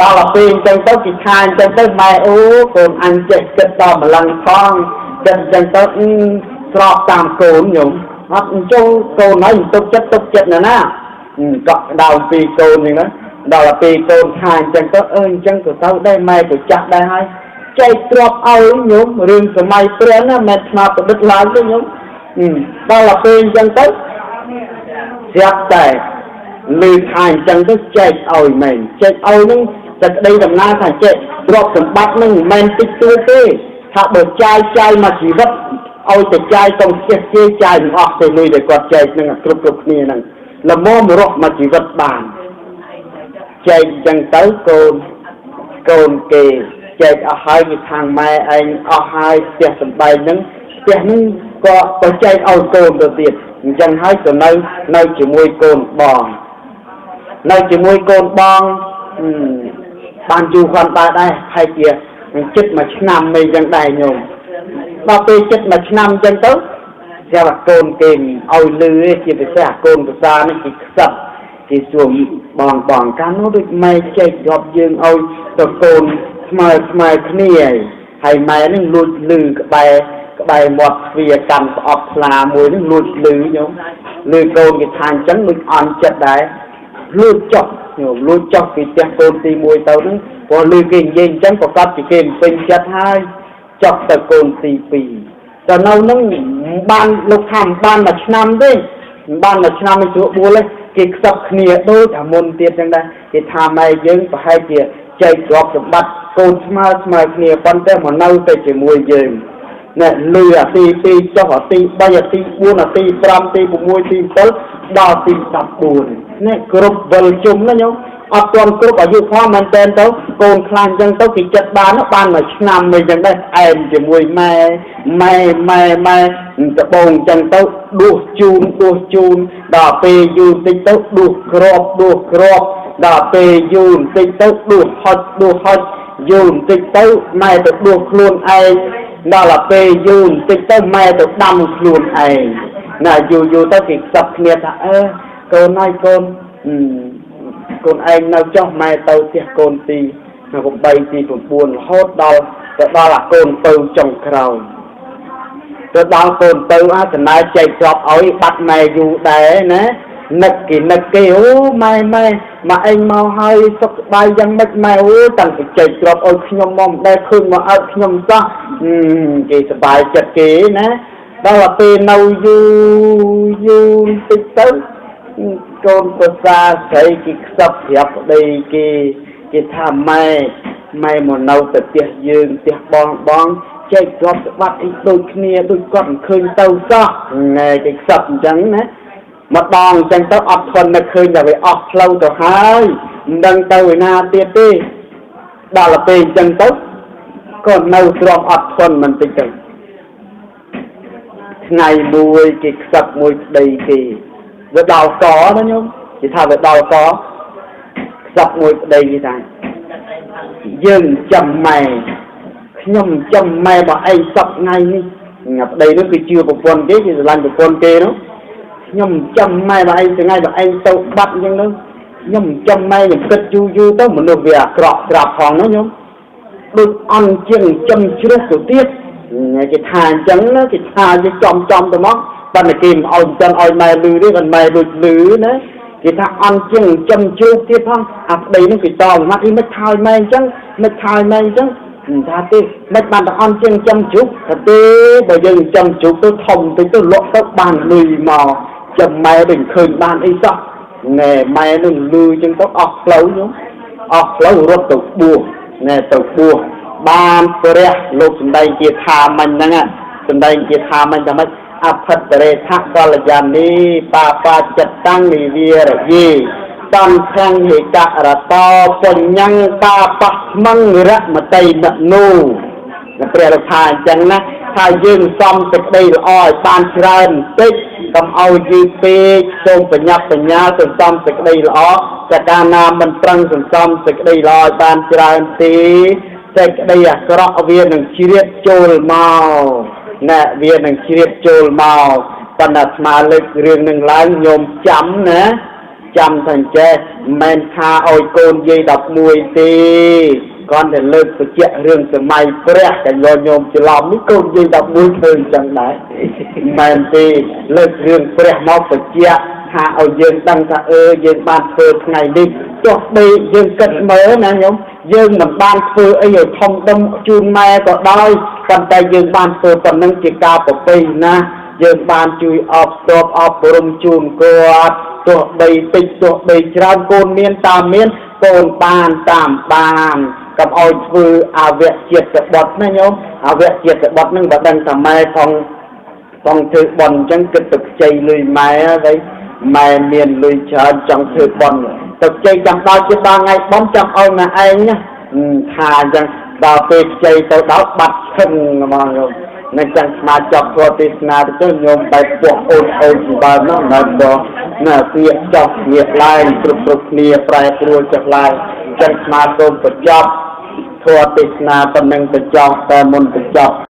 ដល់ពេលអញ្ចឹងទៅគេថាអញ្ចឹងទៅម៉ែអូកូនអញចេះគិតដល់ម្លឹងផងគិតអញ្ចឹងទៅស្របតាមកូនញោមអត់ចូលកូនហើយទុកចិត្តទុកចិត្តណាណាកក់ក្ដៅពីកូនអញ្ចឹងណាដល់ពេលកូនថាអញ្ចឹងទៅអឺអញ្ចឹងក៏ទៅដែរម៉ែក៏ចាស់ដែរហើយចែកទ្រព្យឲ្យញោមរឿងសម័យព្រះណាមិនថ្មប្រឌិតឡើងទេញោមដល់ពេលអញ្ចឹងទៅស្រាប់តែឮថាអញ្ចឹងទៅចែកឲ្យមែនចែកឲ្យនឹងតែក្តីដំណើរថាចែកទ្រព្យសម្បត្តិនឹងមិនមែនតិចតួចទេថាបើចាយចាយមកជីវិត ឲ្យទៅចាយកុំខ្ជិះគេចាយមិនអស់ទេលុយដែលគាត់ចែកនឹងគ្រប់គ្រប់គ្នាហ្នឹងល្មមរស់មួយជីវិតបានចែកចឹងទៅកូនកូនគេចែកអស់ហើយពីខាងម៉ែឯងអស់ហើយផ្ទះសំបែងហ្នឹងផ្ទះហ្នឹងក៏ក៏ចែកឲ្យកូនទៅទៀតអញ្ចឹងហើយក៏នៅនៅជាមួយកូនបងនៅជាមួយកូនបងបានយូរគាត់បានដែរហើយជាចិត្តមួយឆ្នាំអីចឹងដែរញោមដល់ពេលចិត្តមួយឆ្នាំចឹងទៅស្រាប់តែកូនគេឲ្យលឺឯជាពិសេសអាកូនប្រសានេះគេខ្សឹបគេសួរបងបងកាលនោះដូចម៉ែចែករាប់យើងឲ្យទៅកូនស្មើស្មើគ្នាហើយម៉ែនឹងលួចលឺក្បែរក្បែរមាត់ទ្វារកាន់ស្អប់ថ្លាមួយនឹងលួចលឺញោមលឺកូនគេថាអញ្ចឹងដូចអន់ចិត្តដែរលួចចុះញោមលួចចុះពីផ្ទះកូនទី1ទៅហ្នឹងព្រោះលឺគេនិយាយអញ្ចឹងប្រកាសជាគេមិនពេញចិត្តហើយចុះទៅកូនទី2ទៅនៅហ្នឹងបានលោកថាមិនបានមួយឆ្នាំទេមិនបានមួយឆ្នាំឯជួបួលទេគេខ្សឹបគ្នាដូចអាមុនទៀតចឹងដែរគេថាម៉ែយើងប្រហែលជាចែកទ្រព្យសម្បត្តិកូនស្មើស្មើគ្នាប៉ុន្តែមកនៅតែជាមួយយើងណែលឺអាទី2ចុះអាទី3អាទី4អាទី5ទី6ទី7ដល់ទី14នេះគ្រប់វិលជុំណាញោមអត់ទាន់គ្រប់អាយុផងមែនតើទៅកូនខ្លាញ់អញ្ចឹងទៅគេចិត្តបានបានមួយឆ្នាំអីចឹងដែរអែមជាមួយម៉ែម៉ែម៉ែម៉ែដបងអញ្ចឹងទៅដួសជូនដួសជូនដល់ពេលយូរតិចទៅដួសក្របដួសក្របដល់ពេលយូរបន្តិចទៅដួសហុចដួសហុចយូរបន្តិចទៅម៉ែទៅដួសខ្លួនឯងដល់ពេលយូរបន្តិចទៅម៉ែទៅដាំខ្លួនឯងណាយូរយូរទៅគេខ្សឹបគ្នាថាអើកូនហើយកូនកូនឯងនៅចុះម៉ែទៅផ្ទះកូនទី8ទី9រហូតដល់ទៅដល់អាកូនពៅចុងក្រោយទៅដល់កូនពៅអាសណែចែកទ្រព្យឲ្យបាត់ម៉ែយូរដែរណានឹកគេនឹកគេអូម៉ែម៉ែមកឯងមកហើយសុខសប្បាយយ៉ាងម៉េចម៉ែអូតាំងពីចែកទ្រព្យឲ្យខ្ញុំមកមិនដែលឃើញមកឲ្យខ្ញុំសោះគេសប្បាយចិត្តគេណាដល់ពេលនៅយូរយូរតិចទៅកូនប្រសាស្រីគេខ្សឹបប្រាប់ប្តីគេគេថាម៉ែម៉ែមកនៅទៅផ្ទះយើងផ្ទះបងបងចែកទ្រព្យសម្បត្តិអីដូចគ្នាដូចគាត់មិនឃើញទៅសោះណែគេខ្សឹបអញ្ចឹងណាម្ដងអញ្ចឹងទៅអត់ធន់នឹកឃើញតែវាអស់ផ្លូវទៅហើយមិនដឹងទៅឯណាទៀតទេដល់ពេលអញ្ចឹងទៅក៏នៅទ្រាំអត់ធន់មិនតិចទៅថ្ងៃមួយគេខ្សឹបមួយប្តីគេវាដល់កណាញោមគេថាវាដល់កខ្សឹបមួយប្តីគេថាយើងចាំម៉ែខ្ញុំចាំម៉ែបើឯងសពថ្ងៃនេះប្តីនោះគឺជឿប្រពន្ធគេគេស្រឡាញ់ប្រពន្ធគេនោះខ្ញុំចាំម៉ែបើឯងថ្ងៃបើឯងទៅបាត់អញ្ចឹងទៅខ្ញុំចាំម៉ែខ្ញុំគិតយូរយូរទៅមនុស្សវាអាក្រក់ស្រាប់ផងណាញោមដូចអន់ជាងចំជ្រះទៅទៀតគេថាអញ្ចឹងណាគេថាគេចំចំទៅមកប៉ុន្តែគេមិនឲ្យមិនឲ្យម៉ែលឺទេគាត់ម៉ែដូចលឺណាគេថាអន់ជាងចំជ្រូកទៀតផងអាប្តីនោះគេតមកគេមិនថាឲ្យម៉ែអញ្ចឹងមិនថាឲ្យម៉ែអញ្ចឹងថាទេមិនបានតែអន់ជាងចំជ្រូកថាទេបើយើងចំជ្រូកទៅធំតិចទៅលក់ទៅបានលុយមកចាំម៉ែដូចឃើញបានអីសោះណែម៉ែនឹងលឺអញ្ចឹងទៅអស់ផ្លូវញោមអស់ផ្លូវរត់ទៅបួសណែទៅបួសបានព្រះលោកសម្ដែងជាថាមិញហ្នឹងសម្ដែងជាថាមិញថាម៉េចអភិតរេថកល្យានីបាបាចិត្តតាំងនិវារយេតន្ធាំងហេករតោបញ្ញੰបាបស្មੰរមតីននូព្រះលោកថាអញ្ចឹងណាថាយើងសំសេចក្តីល្អឲ្យបានច្រើនបន្តិចកុំឲ្យយឺតពេកសូមបញ្ញាប់បញ្ញាសន្សំសេចក្តីល្អតែកាលណាមិនប្រឹងសន្សំសេចក្តីល្អឲ្យបានច្រើនទេសេចក្តីអាក្រក់វានឹងជ្រៀតចូលមកណែវានឹងជ្រៀតចូលមកប៉ុន្តែស្មាលើករឿងនឹងឡើងញោមចាំណាចាំថាចេះមិនថាឲ្យកូនយាយ11ទេគាត់តែលើកបញ្ជាក់រឿងសម័យព្រះតែញោមច្រឡំនេះកូនយាយ11ធ្វើអញ្ចឹងដែរមិនទេលើករឿងព្រះមកបញ្ជាក់ថាឲ្យយើងដឹងថាអឺយើងបានធ្វើថ្ងៃនេះទោះបីយើងគិតមើលណាញោមយើងមិនបានធ្វើអីឲ្យធំដុំជូនម៉ែក៏ដោយប៉ុន្តែយើងបានធ្វើប៉ុណ្ណឹងជាការប្រពៃណាយើងបានជួយអបស្ទប់អប់រំជូនគាត់ទោះបីតិចទោះបីច្រើនកូនមានតាមមានកូនបានតាមបានកុំឲ្យធ្វើអវជាតិបុត្រណាញោមអវជាតិបុត្រនឹងបើដឹងថាម៉ែផង ចង់ធ្វើបន់អញ្ចឹងគិតទៅខ្ចីលុយម៉ែហើយម៉ែមានលុយច្រើនចង់ធ្វើបន់ទៅខ្ចីចាំដល់ជាដល់ថ្ងៃបន់ចង់ឲ្យម៉ែឯងណាថាអញ្ចឹងដល់ពេលខ្ចីទៅដល់បាត់ឈឹងហ្មងញោមនឹងចឹងស្មាចប់ធម៌ទេសនាទៅញោមបែបពោះអូនអូនសម្បើមនោះនៅដល់ណាស្ងៀកចុះស្ងៀកឡើងគ្រប់គ្រប់គ្នាប្រែប្រួលចុះឡើងចឹងស្មាសូមបញ្ចប់ធម៌ទេសនាប៉ុណ្ណឹងបញ្ចប់តែមុនបញ្ចប់។